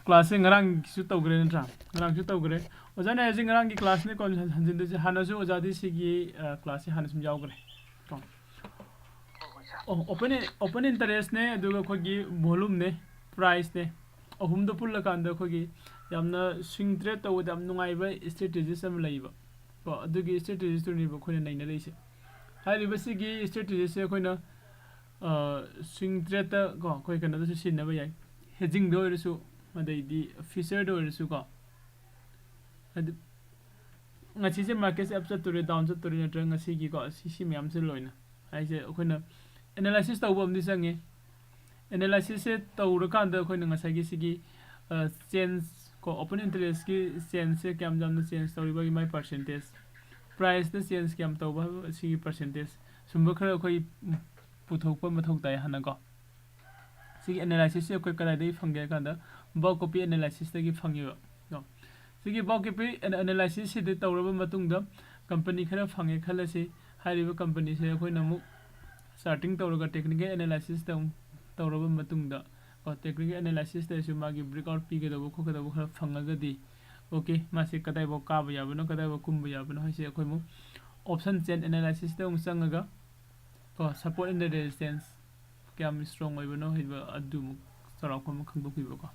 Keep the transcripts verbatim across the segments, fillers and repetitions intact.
ꯀ꯭ꯂꯥꯁꯁꯦ ꯉꯔꯥꯡꯒꯤꯁꯨ ꯇꯧꯈ꯭ꯔꯦ ꯅꯠꯇ꯭ꯔꯥ? ꯉꯔꯥꯡꯁꯨ ꯇꯧꯈ꯭ꯔꯦ꯫ ꯑꯣꯖꯥꯅ ꯍꯥꯏꯁꯦ ꯉꯔꯥꯡꯒꯤ ꯀ꯭ꯂꯥꯁꯅꯦꯀꯣ ꯍꯟ-, ꯍꯟꯖꯤꯟꯗꯣꯏꯁꯦ꯫ ꯍꯥꯟꯅꯁꯨ ꯑꯣꯖꯥꯗꯤ ꯁꯤꯒꯤ, ꯑ, ꯀ꯭ꯂꯥꯁꯁꯦ ꯍꯥꯟꯅ ꯁꯨꯝ ꯌꯥꯎꯈ꯭ꯔꯦ ꯀꯣ꯫ ꯑꯣ, open, open interestꯅꯦ, ꯑꯗꯨꯒ ꯑꯩꯈꯣꯏꯒꯤ volumeꯅꯦ, priceꯅꯦ, ꯑꯍꯨꯝꯗꯣ ꯄꯨꯜꯂꯀꯥꯟꯗ ꯑꯩꯈꯣꯏꯒꯤ ꯌꯥꯝꯅ swing trade ꯇꯧꯕꯗ ꯌꯥꯝ ꯅꯨꯡꯉꯥꯏꯕ strategies ꯑꯃ ꯂꯩꯌꯦꯕ ꯀꯣ꯫ ꯑꯗꯨꯒꯤ strategiesꯇꯨꯅꯦꯕ ꯑꯩꯈꯣꯏꯅ ꯅꯩꯅꯔꯛꯏꯁꯦ꯫ ꯍꯥꯏꯔꯤꯕ ꯁꯤꯒꯤ strategiesꯁꯦ ꯑꯩꯈꯣꯏꯅ, ꯑ, swing tradeꯇ ꯀꯣ, ꯑꯩꯈꯣꯏ ꯀꯩꯅꯣꯗꯁꯨ ꯁꯤꯖꯤꯟꯅꯕ ꯌꯥꯏ, hedgingꯗ ꯑꯣꯏꯔꯁꯨ, ꯑꯗꯩꯗꯤ futureꯗ ꯑꯣꯏꯔꯁꯨ ꯀꯣ꯫ ꯍꯥꯏꯗꯤ ꯉꯁꯤꯁꯦ marketꯁꯦ up ꯆꯠꯇꯣꯔꯦ, down ꯆꯠꯇꯣꯔꯦ, ꯅꯠꯇ꯭ꯔꯒ ꯉꯁꯤꯒꯤꯀꯣ, ꯁꯤ, ꯁꯤ ꯃꯌꯥꯝꯁꯦ ꯂꯣꯏꯅ ꯍꯥꯏꯁꯦ ꯑꯩꯈꯣꯏꯅ analysis ꯇꯧꯕ ꯑꯃꯗꯤ ꯆꯪꯉꯦ꯫ Analysisꯁꯦ ꯇꯧꯔꯀꯥꯟꯗ ꯑꯩꯈꯣꯏꯅ ꯉꯁꯥꯏꯒꯤ ꯁꯤꯒꯤ, ꯑ, change ꯀꯣ, open interestꯀꯤ changeꯁꯦ ꯀꯌꯥꯝ ꯌꯥꯝꯅ change ꯇꯧꯔꯤꯕꯒꯤ ꯃꯥꯏ percentage, priceꯇ change ꯀꯌꯥꯝ ꯇꯧꯕ ꯍꯥꯏꯕ ꯁꯤꯒꯤ percentage, ꯁꯨꯝꯕ ꯈꯔ ꯑꯩꯈꯣꯏ ꯄꯨꯊꯣꯛꯄ ꯃꯊꯧ ꯇꯥꯏ ꯍꯥꯟꯅꯀꯣ꯫ ꯁꯤꯒꯤ analysisꯁꯦ ꯑꯩꯈꯣꯏ ꯀꯗꯥꯏꯗꯒꯤ ꯐꯪꯒꯦ ꯍꯥꯏ ꯀꯥꯟꯗ Baucopy analysisꯇꯒꯤ ꯐꯪꯉꯦꯕ ꯀꯣ꯫ ꯁꯤꯒꯤ Baucopy ana-, analysisꯁꯤꯗ ꯇꯧꯔꯕ ꯃꯇꯨꯡꯗ company ꯈꯔ ꯐꯪꯉꯦ ꯈꯜꯂꯁꯤ꯫ ꯍꯥꯏꯔꯤꯕ companyꯁꯦ ꯑꯩꯈꯣꯏꯅ ꯑꯃꯨꯛ charting ꯇꯧꯔꯒ technical analysisꯇ ꯑꯃꯨꯛ ꯇꯧꯔꯕ ꯃꯇꯨꯡꯗ ꯀꯣ, technical analysisꯇꯁꯨ ꯃꯥꯒꯤ breakout ꯄꯤꯒꯗꯧꯕ ꯈꯣꯠꯀꯗꯧꯕ ꯈꯔ ꯐꯪꯉꯒꯗꯤ, okay, ꯃꯥꯁꯦ ꯀꯗꯥꯏꯐꯥꯎ ꯀꯥꯕ ꯌꯥꯕꯅꯣ, ꯀꯗꯥꯏꯐꯥꯎ ꯀꯨꯝꯕ ꯌꯥꯕꯅꯣ ꯍꯥꯏꯁꯦ ꯑꯩꯈꯣꯏ ꯑꯃꯨꯛ option chain analysisꯇ ꯑꯃꯨꯛ ꯆꯪꯉꯒ ꯀꯣ, support and resistance ꯀꯌꯥꯝ strong ꯑꯣꯏꯕꯅꯣ ꯍꯥꯏꯕ ꯑꯗꯨꯃꯨꯛ ꯆꯥꯎꯔꯥꯛꯄ ꯑꯃ ꯈꯪꯗꯣꯛꯄꯤꯕꯀꯣ꯫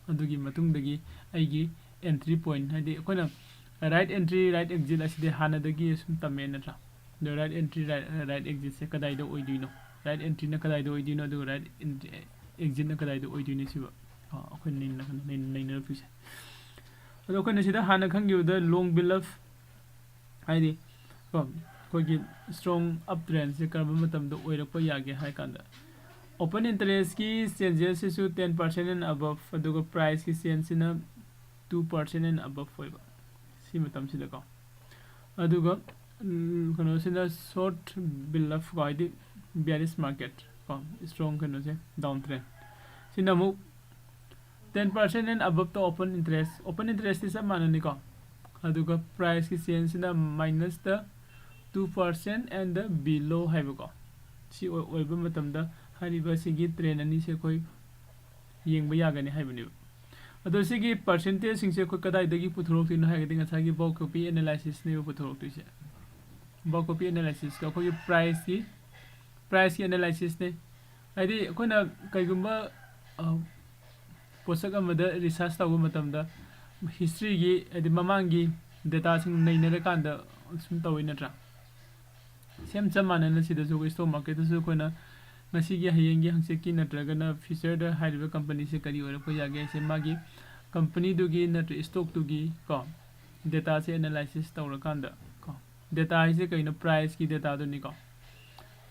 ꯑꯗꯨꯒꯤ ꯃꯇꯨꯡꯗꯒꯤ ꯑꯩꯒꯤ entry point, ꯍꯥꯏꯗꯤ ꯑꯩꯈꯣꯏꯅ right entry, right exit ꯑꯁꯤꯗꯤ ꯍꯥꯟꯅꯗꯒꯤ ꯁꯨꯝ ꯇꯝꯃꯦ ꯅꯠꯇ꯭ꯔꯥ? ꯑꯗꯣ right entry, right, right exitꯁꯦ ꯀꯗꯥꯏꯗ ꯑꯣꯏꯗꯣꯏꯅꯣ? Right entryꯅ ꯀꯗꯥꯏꯗ ꯑꯣꯏꯗꯣꯏꯅꯣ? ꯑꯗꯨꯒ right entry, exitꯅ ꯀꯗꯥꯏꯗ ꯑꯣꯏꯗꯣꯏꯅꯣ? ꯁꯤꯕ, ꯑ, ꯑꯩꯈꯣꯏꯅ ꯅꯩꯅ-, ꯅꯩꯅ-, ꯅꯩꯅꯔꯛꯇꯣꯏꯁꯦ꯫ ꯑꯗꯣ ꯑꯩꯈꯣꯏꯅ ꯁꯤꯗ ꯍꯥꯟꯅ ꯈꯪꯈꯤꯕꯗ long bear ꯍꯥꯏꯗꯤ ꯀꯣ, ꯑꯩꯈꯣꯏꯒꯤ strong up trendꯁꯦ ꯀꯔꯝꯕ ꯃꯇꯝꯗ ꯑꯣꯏꯔꯛꯄ ꯌꯥꯒꯦ ꯍꯥꯏ ꯀꯥꯟꯗ, open interestꯀꯤ changesꯁꯤꯁꯨ ten percent and above, ꯑꯗꯨꯒ priceꯀꯤ changeꯁꯤꯅ two percent and above ꯑꯣꯏꯕ ꯁꯤ ꯃꯇꯝꯁꯤꯗꯀꯣ꯫ ꯑꯗꯨꯒ, ꯎꯝ, ꯀꯩꯅꯣꯁꯤꯅ short bear ꯀꯣ, ꯍꯥꯏꯗꯤ bearish market ꯀꯣ, strong ꯀꯩꯅꯣꯁꯦ, down trend꯫ ꯁꯤꯅ ꯑꯃꯨꯛ ten percent and aboveꯇ open interest, open interestꯇꯤ ꯆꯞ ꯃꯥꯟꯅꯅꯤꯀꯣ꯫ ꯑꯗꯨꯒ priceꯀꯤ changeꯁꯤꯅ minusꯇ two percent and below ꯍꯥꯏꯕꯀꯣ꯫ ꯁꯤ ꯑꯣꯏ-, ꯑꯣꯏꯕ ꯃꯇꯝꯗ ꯍꯥꯏꯔꯤꯕ ꯁꯤꯒꯤ trend ꯑꯅꯤꯁꯦ ꯑꯩꯈꯣꯏ ꯌꯦꯡꯕ ꯌꯥꯒꯅꯤ ꯍꯥꯏꯕꯅꯦꯕ꯫ ꯑꯗꯣ ꯁꯤꯒꯤ ꯄꯥꯔꯁꯦꯟꯇꯦꯖꯁꯤꯡꯁꯦ ꯑꯩꯈꯣꯏ ꯀꯗꯥꯏꯗꯒꯤ ꯄꯨꯊꯣꯔꯛꯇꯣꯏꯅꯣ ꯍꯥꯏꯔꯒꯗꯤ ꯉꯁꯥꯏꯒꯤ ꯕꯣꯀꯣꯄꯤ ꯑꯦꯅꯥꯂꯥꯏꯁꯤꯁꯅꯦꯕ ꯄꯨꯊꯣꯔꯛꯇꯣꯏꯁꯦ꯫ ꯕꯣꯀꯣꯄꯤ ꯑꯦꯅꯥꯂꯥꯏꯁꯤꯁꯀ ꯑꯩꯈꯣꯏꯒꯤ ꯄ꯭ꯔꯥꯏꯁꯀꯤ ꯄ꯭ꯔꯥꯏꯁꯀꯤ ꯑꯦꯅꯥꯂꯥꯏꯁꯤꯁꯅꯦ꯫ ꯍꯥꯏꯗꯤ ꯑꯩꯈꯣꯏꯅ ꯀꯩꯒꯨꯝꯕ ꯄꯣꯠꯁꯛ ꯑꯃꯗ ꯔꯤꯁꯔꯁ ꯇꯧꯕ ꯃꯇꯝꯗ ꯍꯤꯁꯇ꯭ꯔꯤꯒꯤ, ꯍꯥꯏꯗꯤ ꯃꯃꯥꯡꯒꯤ ꯗꯦꯇꯥꯁꯤꯡ ꯅꯩꯅꯔꯀꯥꯟꯗ ꯁꯨꯝ ꯇꯧꯋꯤ ꯅꯠꯇ꯭ꯔꯥ? ꯁꯦꯝ ꯆꯞ ꯃꯥꯟꯅꯅ ꯁꯤꯗꯁꯨ ꯑꯩꯈꯣꯏ ꯁ꯭ꯇꯣꯛ ꯃꯥꯔꯀꯦꯠꯇꯁꯨ ꯑꯩꯈꯣꯏꯅ ꯉꯁꯤꯒꯤ, ꯍꯌꯦꯡꯒꯤ, ꯍꯪꯆꯤꯠꯀꯤ ꯅꯠꯇ꯭ꯔꯒꯅ ꯐ꯭ꯌꯨꯆꯔꯗ ꯍꯥꯏꯔꯤꯕ ꯀꯝꯄꯅꯤꯁꯦ ꯀꯔꯤ ꯑꯣꯏꯔꯛꯄ ꯌꯥꯒꯦ ꯍꯥꯏꯁꯦ ꯃꯥꯒꯤ ꯀꯝꯄꯅꯤꯗꯨꯒꯤ ꯅꯠꯇ꯭ꯔ ꯁ꯭ꯇꯣꯛꯇꯨꯒꯤ ꯀꯣ ꯗꯦꯇꯥꯁꯦ ꯑꯦꯅꯥꯂꯥꯏꯁꯤꯁ ꯇꯧꯔꯀꯥꯟꯗ ꯀꯣ, ꯗꯦꯇꯥ ꯍꯥꯏꯁꯦ ꯀꯩꯅꯣ? ꯄ꯭ꯔꯥꯏꯁꯀꯤ ꯗꯦꯇꯥꯗꯨꯅꯤꯀꯣ꯫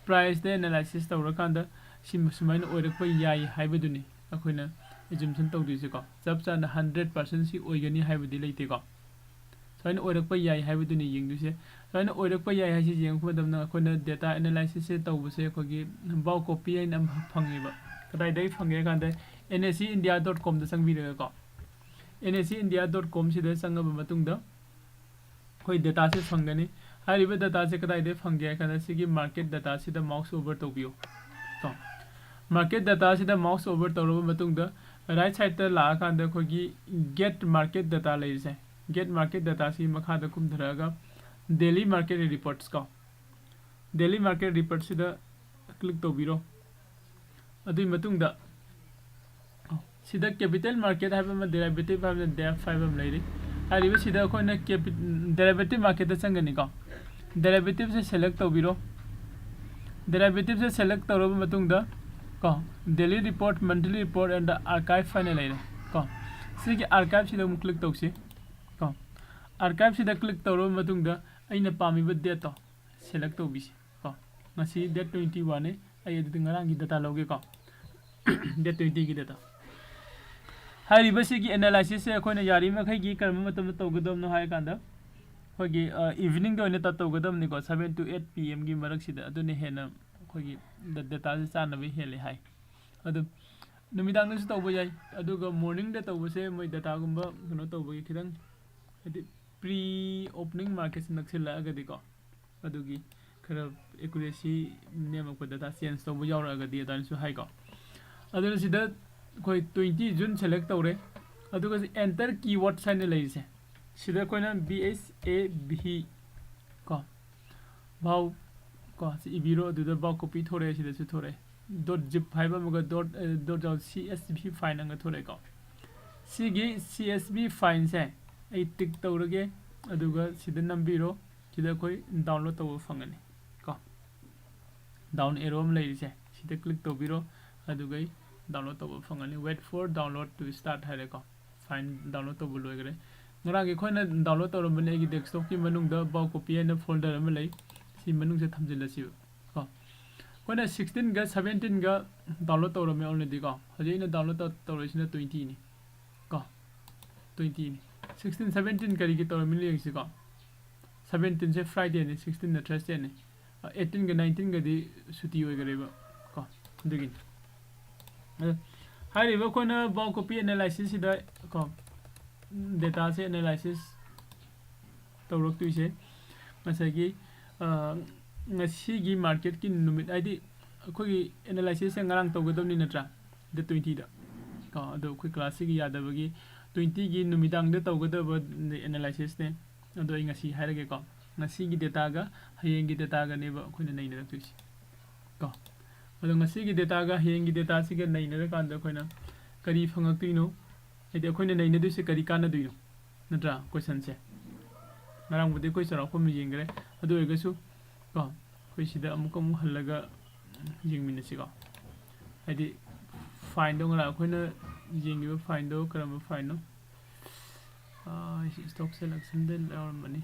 ꯄ꯭ꯔꯥꯏꯁꯇ ꯑꯦꯅꯥꯂꯥꯏꯁꯤꯁ ꯇꯧꯔꯀꯥꯟꯗ ꯁꯤ ꯁꯨꯃꯥꯏꯅ ꯑꯣꯏꯔꯛꯄ ꯌꯥꯏ ꯍꯥꯏꯕꯗꯨꯅꯤ ꯑꯩꯈꯣꯏꯅ ꯑꯦꯖꯨꯝꯁꯟ ꯇꯧꯗꯣꯏꯁꯦꯀꯣ꯫ ꯆꯞ ꯆꯥꯅ ꯍꯟꯗ꯭ꯔꯦꯠ ꯄꯥꯔꯁꯦꯟ ꯁꯤ ꯑꯣꯏꯒꯅꯤ ꯍꯥꯏꯕꯗꯤ ꯂꯩꯇꯦꯀꯣ꯫ ꯁꯨꯃꯥꯏꯅ ꯑꯣꯏꯔꯛꯄ ꯌꯥꯏ ꯍꯥꯏꯕꯗꯨꯅꯤ ꯌꯦꯡꯗꯣꯏꯁꯦ꯫ ꯁꯨꯃꯥꯏꯅ ꯑꯣꯏꯔꯛꯄ ꯌꯥꯏ ꯍꯥꯏꯁꯦ ꯌꯦꯡꯉꯛꯄ ꯃꯇꯝꯗ ꯑꯩꯈꯣꯏꯅ ꯗꯦꯇꯥ ꯑꯦꯅꯥꯂꯥꯏꯁꯤꯁꯁꯦ ꯇꯧꯕꯁꯦ ꯑꯩꯈꯣꯏꯒꯤ ꯕꯣꯀꯣꯄꯤ ꯍꯥꯏꯅ ꯑꯃ ꯐꯪꯉꯦꯕ꯫ ꯀꯗꯥꯏꯗꯒꯤ ꯐꯪꯒꯦ ꯍꯥꯏ ꯀꯥꯟꯗ N S E India dot com ꯗ ꯆꯪꯕꯤꯔꯒꯀꯣ꯫ N S E India dot com ꯁꯤꯗ ꯆꯪꯉꯕ ꯃꯇꯨꯡꯗ ꯑꯩꯈꯣꯏ ꯗꯦꯇꯥꯁꯦ ꯐꯪꯒꯅꯤ꯫ ꯍꯥꯏꯔꯤꯕ ꯗꯦꯇꯥꯁꯦ ꯀꯗꯥꯏꯗꯒꯤ ꯐꯪꯒꯦ ꯍꯥꯏ ꯀꯥꯟꯗ ꯁꯤꯒꯤ ꯃꯥꯔꯀꯦꯠ ꯗꯦꯇꯥꯁꯤꯗ ꯃꯥꯎꯁ ꯑꯣꯚꯔ ꯇꯧꯕꯤꯌꯨ꯫ ꯀꯣ, ꯃꯥꯔꯀꯦꯠ ꯗꯦꯇꯥꯁꯤꯗ ꯃꯥꯎꯁ ꯑꯣꯚꯔ ꯇꯧꯔꯕ ꯃꯇꯨꯡꯗ ꯔꯥꯏꯠ ꯁꯥꯏꯠꯇ ꯂꯥꯛꯑꯀꯥꯟꯗ ꯑꯩꯈꯣꯏꯒꯤ ꯒꯦꯠ ꯃꯥꯔꯀꯦꯠ ꯗꯦꯇꯥ ꯂꯩꯔꯤꯁꯦ, ꯒꯦꯠ ꯃꯥꯔꯀꯦꯠ ꯗꯦꯇꯥꯁꯤꯒꯤ ꯃꯈꯥꯗ ꯀꯨꯝꯊꯔꯛꯑꯒ ꯗꯦꯂꯤ ꯃꯥꯔꯀꯦꯠ ꯔꯤꯄꯣꯔꯠꯁ ꯀꯣ, ꯗꯦꯂꯤ ꯃꯥꯔꯀꯦꯠ ꯔꯤꯄꯣꯔꯠꯁꯤꯗ ꯀ꯭ꯂꯤꯛ ꯇꯧꯕꯤꯔꯣ꯫ ꯑꯗꯨꯒꯤ ꯃꯇꯨꯡꯗ ꯁꯤꯗ ꯀꯦꯄꯤꯇꯦꯜ ꯃꯥꯔꯀꯦꯠ ꯍꯥꯏꯕ ꯑꯃ, ꯗꯦꯔꯥꯏꯚꯦꯇꯤꯚ ꯍꯥꯏꯕ ꯑꯃ, ꯗꯦꯞ ꯍꯥꯏꯕ ꯑꯃ ꯂꯩꯔꯤ꯫ ꯍꯥꯏꯔꯤꯕꯁꯤꯗ ꯑꯩꯈꯣꯏꯅ ꯀꯦꯄꯤ-, ꯗꯦꯔꯥꯏꯚꯦꯇꯤꯚ ꯃꯥꯔꯀꯦꯠꯇ ꯆꯪꯒꯅꯤꯀꯣ꯫ ꯗꯦꯔꯥꯏꯚꯦꯇꯤꯚꯁꯦ ꯁꯦꯂꯦꯛ ꯇꯧꯕꯤꯔꯣ꯫ ꯗꯦꯔꯥꯏꯚꯦꯇꯤꯚꯁꯦ ꯁꯦꯂꯦꯛ ꯇꯧꯔꯕ ꯃꯇꯨꯡꯗ ꯀꯣ, daily report, monthly report and archive ꯍꯥꯏꯅ ꯂꯩꯔꯦ ꯀꯣ꯫ ꯁꯤꯒꯤ ꯑꯥꯔꯀꯥꯏꯚꯁꯤꯗ ꯑꯃꯨꯛ ꯀ꯭ꯂꯤꯛ ꯇꯧꯁꯤ ꯀꯣ꯫ ꯑꯥꯔꯀꯥꯏꯚꯁꯤꯗ ꯀ꯭ꯂꯤꯛ ꯇꯧꯔꯕ ꯃꯇꯨꯡꯗ ꯑꯩꯅ ꯄꯥꯝꯃꯤꯕ ꯗꯦꯠꯇꯣ ꯁꯦꯂꯦꯛ ꯇꯧꯕꯤꯁꯤ ꯀꯣ꯫ ꯉꯁꯤ ꯗꯦꯠ ꯇ꯭ꯋꯦꯟꯇꯤ ꯋꯥꯟꯅꯤ꯫ ꯑꯩ ꯑꯗꯨꯗꯤ ꯉꯔꯥꯡꯒꯤ ꯗꯦꯇꯥ ꯂꯧꯒꯦꯀꯣ꯫ ꯗꯦꯠ ꯇ꯭ꯋꯦꯟꯇꯤꯒꯤ ꯗꯦꯇꯥ꯫ ꯍꯥꯏꯔꯤꯕꯁꯤꯒꯤ ꯑꯦꯅꯥꯂꯥꯏꯁꯤꯁꯁꯦ ꯑꯩꯈꯣꯏꯅ ꯌꯥꯔꯤꯕ ꯃꯈꯩꯒꯤ ꯀꯔꯝꯕ ꯃꯇꯝꯗ ꯇꯧꯒꯗꯕꯅꯣ ꯍꯥꯏꯔ ꯀꯥꯟꯗ ꯑꯩꯈꯣꯏꯒꯤ, ꯑ, ꯏꯚꯤꯅꯤꯡꯗ ꯑꯣꯏꯅ ꯇ-, ꯇꯧꯒꯗꯕꯅꯤꯀꯣ, seven to eight P M ꯒꯤ ꯃꯔꯛꯁꯤꯗ꯫ ꯑꯗꯨꯅ ꯍꯦꯟꯅ ꯑꯩꯈꯣꯏꯒꯤ ꯗ-, ꯗꯦꯇꯥꯁꯦ ꯆꯥꯟꯅꯕ ꯍꯦꯜꯂꯦ ꯍꯥꯏ꯫ ꯑꯗꯨ ꯅꯨꯃꯤꯗꯥꯡꯗꯁꯨ ꯇꯧꯕ ꯌꯥꯏ, ꯑꯗꯨꯒ ꯃꯣꯔꯅꯤꯡꯗ ꯇꯧꯕꯁꯦ ꯃꯣꯏ ꯗꯦꯇꯥꯒꯨꯝꯕ ꯀꯩꯅꯣ ꯇꯧꯕꯒꯤ ꯈꯤꯇꯪ, ꯍꯥꯏꯗꯤ, ꯄ꯭ꯔꯤ ꯑꯣꯄꯅꯤꯡ ꯃꯥꯔꯀꯦꯠꯁꯦ ꯅꯛꯁꯤꯜꯂꯛꯑꯒꯗꯤꯀꯣ, ꯑꯗꯨꯒꯤ ꯈꯔ ꯑꯦꯀꯨꯔꯦꯁꯤ ꯅꯦꯝꯃꯛꯄ, ꯗꯦꯇꯥ ꯆꯦꯟꯖ ꯇꯧꯕ ꯌꯥꯎꯔꯛꯑꯒꯗꯤ ꯑꯗꯨꯃꯥꯏꯅꯁꯨ ꯍꯥꯏꯀꯣ꯫ ꯑꯗꯨꯅ ꯁꯤꯗ ꯑꯩꯈꯣꯏ ꯇ꯭ꯋꯦꯟꯇꯤ ꯖꯨꯟ ꯁꯦꯂꯦꯛ ꯇꯧꯔꯦ꯫ ꯑꯗꯨꯒ ꯁꯤ enter keywords ꯍꯥꯏꯅ ꯂꯩꯔꯤꯁꯦ, ꯁꯤꯗ ꯑꯩꯈꯣꯏꯅ B H A V ꯀꯣ, ꯚꯥꯎ ꯀꯣ, ꯁꯤ ꯏꯕꯤꯔꯣ꯫ ꯑꯗꯨꯗ ꯚꯥꯎ copy ꯊꯣꯔꯛꯑꯦ, ꯁꯤꯗꯁꯨ ꯊꯣꯔꯛꯑꯦ꯫ Dot zip ꯍꯥꯏꯕ ꯑꯃꯒ dot, dot C S V file ꯑꯃꯒ ꯊꯣꯔꯛꯑꯦꯀꯣ꯫ ꯁꯤꯒꯤ C S V fileꯁꯦ ꯑꯩ tick ꯇꯧꯔꯒꯦ, ꯑꯗꯨꯒ ꯁꯤꯗ ꯅꯝꯕꯤꯔꯣ꯫ ꯁꯤꯗ ꯑꯩꯈꯣꯏ download ꯇꯧꯕ ꯐꯪꯒꯅꯤ ꯀꯣ꯫ Down arrow ꯑꯃ ꯂꯩꯔꯤꯁꯦ, ꯁꯤꯗ click ꯇꯧꯕꯤꯔꯣ, ꯑꯗꯨꯒ ꯑꯩ download ꯇꯧꯕ ꯐꯪꯒꯅꯤ꯫ Wait for download to start ꯍꯥꯏꯔꯦꯀꯣ꯫ File download ꯇꯧꯕ ꯂꯣꯏꯈ꯭ꯔꯦ꯫ ꯉꯔꯥꯡꯒꯤ ꯑꯩꯈꯣꯏꯅ download ꯇꯧꯔꯝꯕꯅꯤ ꯑꯩꯒꯤ desktopꯀꯤ ꯃꯅꯨꯡꯗ, ꯚꯥꯎ copy ꯍꯥꯏꯅ folder ꯑꯃ ꯂꯩ, ꯁꯤ ꯃꯅꯨꯡꯁꯤꯗ ꯊꯝꯖꯤꯜꯂꯁꯤꯕ ꯀꯣ꯫ ꯑꯩꯈꯣꯏꯅ sixteenꯒ seventeenꯒ download ꯇꯧꯔꯝꯃꯦ already ꯀꯣ꯫ ꯍꯧꯖꯤꯛ ꯑꯩꯅ download ꯇꯧ-, ꯇꯧꯔꯛꯏꯁꯤꯅ twentyꯅꯤ ꯀꯣ, twentyꯅꯤ꯫ Sixteen, seventeen ꯀꯔꯤꯒꯤ ꯇꯧꯔꯝꯃꯤꯅꯣ ꯌꯦꯡꯁꯤꯀꯣ꯫ Seventeenꯁꯦ Fridayꯅꯤ, sixteenꯅ Thursdayꯅꯤ꯫ Eighteenꯒ nineteenꯒꯗꯤ ꯁꯨꯇꯤ ꯑꯣꯏꯈꯔꯦꯕ ꯀꯣ, ꯑꯗꯨꯒꯤꯅꯤ꯫ ꯑꯗꯣ ꯍꯥꯏꯔꯤꯕ ꯑꯩꯈꯣꯏꯅ ꯚꯥꯎ copy analysisꯁꯤꯗ ꯀꯣ, dataꯁꯦ analysis ꯇꯧꯔꯛꯇꯣꯏꯁꯦ ꯉꯁꯥꯏꯒꯤ, ꯑ, ꯉꯁꯤꯒꯤ marketꯀꯤ ꯅꯨꯃꯤꯠ, ꯍꯥꯏꯗꯤ ꯑꯩꯈꯣꯏꯒꯤ analysisꯁꯦ ꯉꯔꯥꯡ ꯇꯧꯒꯗꯕꯅꯤ ꯅꯠꯇ꯭ꯔꯥ, date twentyꯗ ꯀꯣ꯫ ꯑꯗꯣ ꯑꯩꯈꯣꯏ classꯁꯤꯒꯤ ꯌꯥꯗꯕꯒꯤ twentyꯒꯤ ꯅꯨꯃꯤꯗꯥꯡꯗ ꯇꯧꯒꯗꯕ analysisꯅꯦ꯫ ꯑꯗꯣ ꯑꯩ ꯉꯁꯤ ꯍꯥꯏꯔꯒꯦꯀꯣ, ꯉꯁꯤꯒꯤ dataꯒ ꯍꯌꯦꯡꯒꯤ dataꯒꯅꯦꯕ ꯑꯩꯈꯣꯏꯅ ꯅꯩꯅꯔꯛꯇꯣꯏꯁꯦ ꯀꯣ꯫ ꯑꯗꯣ ꯉꯁꯤꯒꯤ dataꯒ ꯍꯌꯦꯡꯒꯤ dataꯁꯤꯒ ꯅꯩꯅꯔꯀꯥꯟꯗ ꯑꯩꯈꯣꯏꯅ ꯀꯔꯤ ꯐꯪꯉꯛꯇꯣꯏꯅꯣ? ꯍꯥꯏꯗꯤ ꯑꯩꯈꯣꯏꯅ ꯅꯩꯅꯗꯣꯏꯁꯦ ꯀꯔꯤ ꯀꯥꯟꯅꯗꯣꯏꯅꯣ? ꯅꯠꯇ꯭ꯔꯥ? Questionꯁꯦ ꯉꯔꯥꯡꯕꯨꯗꯤ ꯑꯩꯈꯣꯏ ꯆꯥꯎꯔꯥꯛꯄ ꯑꯃ ꯌꯦꯡꯈ꯭ꯔꯦ, ꯑꯗꯨ ꯑꯣꯏꯔꯒꯁꯨ ꯀꯣ, ꯑꯩꯈꯣꯏ ꯁꯤꯗ ꯑꯃꯨꯛꯀ ꯑꯃꯨꯛ ꯍꯜꯂꯒ ꯌꯦꯡꯃꯤꯟꯅꯁꯤꯀꯣ꯫ ꯍꯥꯏꯗꯤ fileꯗꯣ, ꯉꯔꯥꯡ ꯑꯩꯈꯣꯏꯅ ꯌꯦꯡꯈꯤꯕ fileꯗꯣ ꯀꯔꯝꯕ fileꯅꯣ? ꯑꯥ, ꯁꯤ stock selectionꯗ ꯌꯥꯎꯔꯝꯕꯅꯤ꯫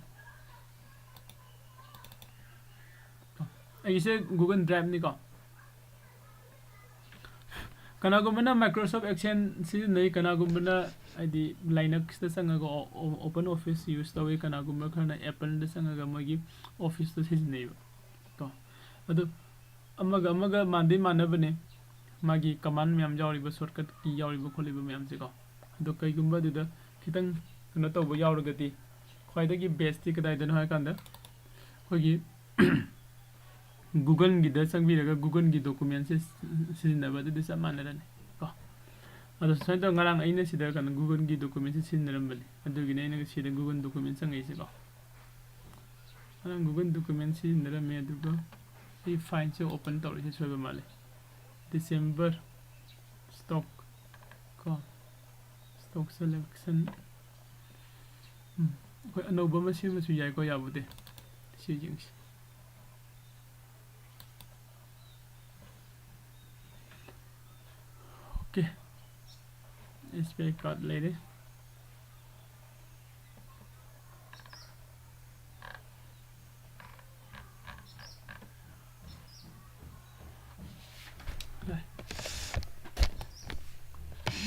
ꯑꯩꯒꯤꯁꯦ Google Driveꯅꯤꯀꯣ꯫ ꯀꯅꯥꯒꯨꯝꯕꯅ Microsoft Exchange ꯁꯤꯖꯤꯟꯅꯩ, ꯀꯅꯥꯒꯨꯝꯕꯅ ꯍꯥꯏꯗꯤ Linuxꯇ ꯆꯪꯉꯒ ꯑꯣ-, ꯑꯣ-, OpenOffice use ꯇꯧꯏ, ꯀꯅꯥꯒꯨꯝꯕ ꯈꯔꯅ Appleꯗ ꯆꯪꯉꯒ ꯃꯣꯏꯒꯤ Officeꯇꯣ ꯁꯤꯖꯤꯟꯅꯩꯕ ꯀꯣ꯫ ꯑꯗꯨ ꯑꯃꯒ ꯑꯃꯒ ꯃꯥꯟꯗꯤ ꯃꯥꯟꯅꯕꯅꯦ, ꯃꯥꯒꯤ command ꯃꯌꯥꯝ ꯌꯥꯎꯔꯤꯕ, shortcut key ꯌꯥꯎꯔꯤꯕ ꯈꯣꯠꯂꯤꯕ ꯃꯌꯥꯝꯁꯦꯀꯣ꯫ ꯑꯗꯣ ꯀꯩꯒꯨꯝꯕ ꯑꯗꯨꯗ ꯈꯤꯇꯪ ꯀꯩꯅꯣ ꯇꯧꯕ ꯌꯥꯎꯔꯒꯗꯤ, ꯈ꯭ꯋꯥꯏꯗꯒꯤ bestꯇꯤ ꯀꯗꯥꯏꯗꯅꯣ ꯍꯥꯏꯔꯀꯥꯟꯗ ꯑꯩꯈꯣꯏꯒꯤ Googleꯒꯤꯗ ꯆꯪꯕꯤꯔꯒ Googleꯒꯤ documentꯁꯦ ꯁꯤꯖꯤꯟꯅꯕ ꯑꯗꯨꯗꯤ ꯆꯞ ꯃꯥꯟꯅꯔꯅꯤ ꯀꯣ꯫ ꯑꯗꯣ ꯁꯨꯃꯥꯏꯅ ꯇꯧꯔ ꯉꯔꯥꯡ ꯑꯩꯅ ꯁꯤꯗ ꯀꯩꯅꯣ Google-ꯒꯤ document-ꯁꯦ ꯁꯤꯖꯤꯟꯅꯔꯝꯕꯅꯤ, ꯑꯗꯨꯒꯤꯅꯤ ꯑꯩꯅ ꯁꯤꯗ Google document ꯆꯪꯉꯛꯏꯁꯦꯀꯣ꯫ ꯉꯔꯥꯡ Google document ꯁꯤꯖꯤꯟꯅꯔꯝꯃꯦ, ꯑꯗꯨꯒ ꯑꯩ file-ꯁꯦ open ꯇꯧꯔꯛꯏꯁꯦ ꯁꯣꯏꯕ ꯃꯥꯜꯂꯦ꯫ December stock ꯀꯣ, stock selection, ꯎꯝ, ꯑꯩꯈꯣꯏ ꯑꯅꯧꯕ ꯑꯃ ꯁꯦꯝꯃꯁꯨ ꯌꯥꯏꯀꯣ, ꯌꯥꯕꯨꯗꯤ꯫ ꯁꯤ ꯌꯦꯡꯁꯤ꯫ OK, SBI card ꯂꯩꯔꯦ꯫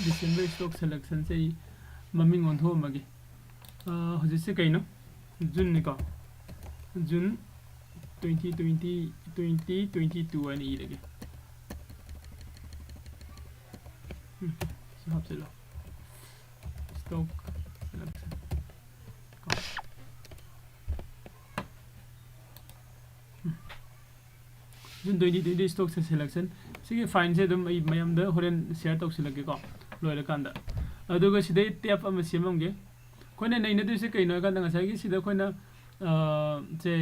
December stock selection-ꯁꯦ ꯑꯩ ꯃꯃꯤꯡ ꯑꯣꯟꯊꯣꯛꯑꯝꯃꯒꯦ꯫ ꯑꯥ, ꯍꯧꯖꯤꯛꯁꯦ ꯀꯩꯅꯣ? June-ꯅꯤꯀꯣ꯫ June twenty twenty, twenty twenty-two ꯍꯥꯏꯅ ꯏꯔꯒꯦ꯫ ꯎꯝ, ꯁꯤ ꯍꯥꯞꯆꯤꯜꯂꯣ꯫ Stock selection ꯀꯣ꯫ ꯎꯝ꯫ June twenty twenty stock selection꯫ ꯁꯤꯒꯤ file-ꯁꯦ ꯑꯗꯨꯝ ꯑꯩ ꯃꯌꯥꯝꯗ ꯍꯣꯔꯦꯟ share ꯇꯧꯁꯤꯜꯂꯛꯀꯦꯀꯣ, ꯂꯣꯏꯔꯀꯥꯟꯗ꯫ ꯑꯗꯨꯒ ꯁꯤꯗꯩ tab ꯑꯃ ꯁꯦꯝꯃꯝꯒꯦ꯫ ꯑꯩꯈꯣꯏꯅ ꯅꯩꯅꯗꯣꯏꯁꯦ ꯀꯩꯅꯣ ꯍꯥꯏ ꯀꯥꯟꯗ, ꯉꯁꯥꯏꯒꯤ ꯁꯤꯗ ꯑꯩꯈꯣꯏꯅ, ꯑ, ꯁꯦ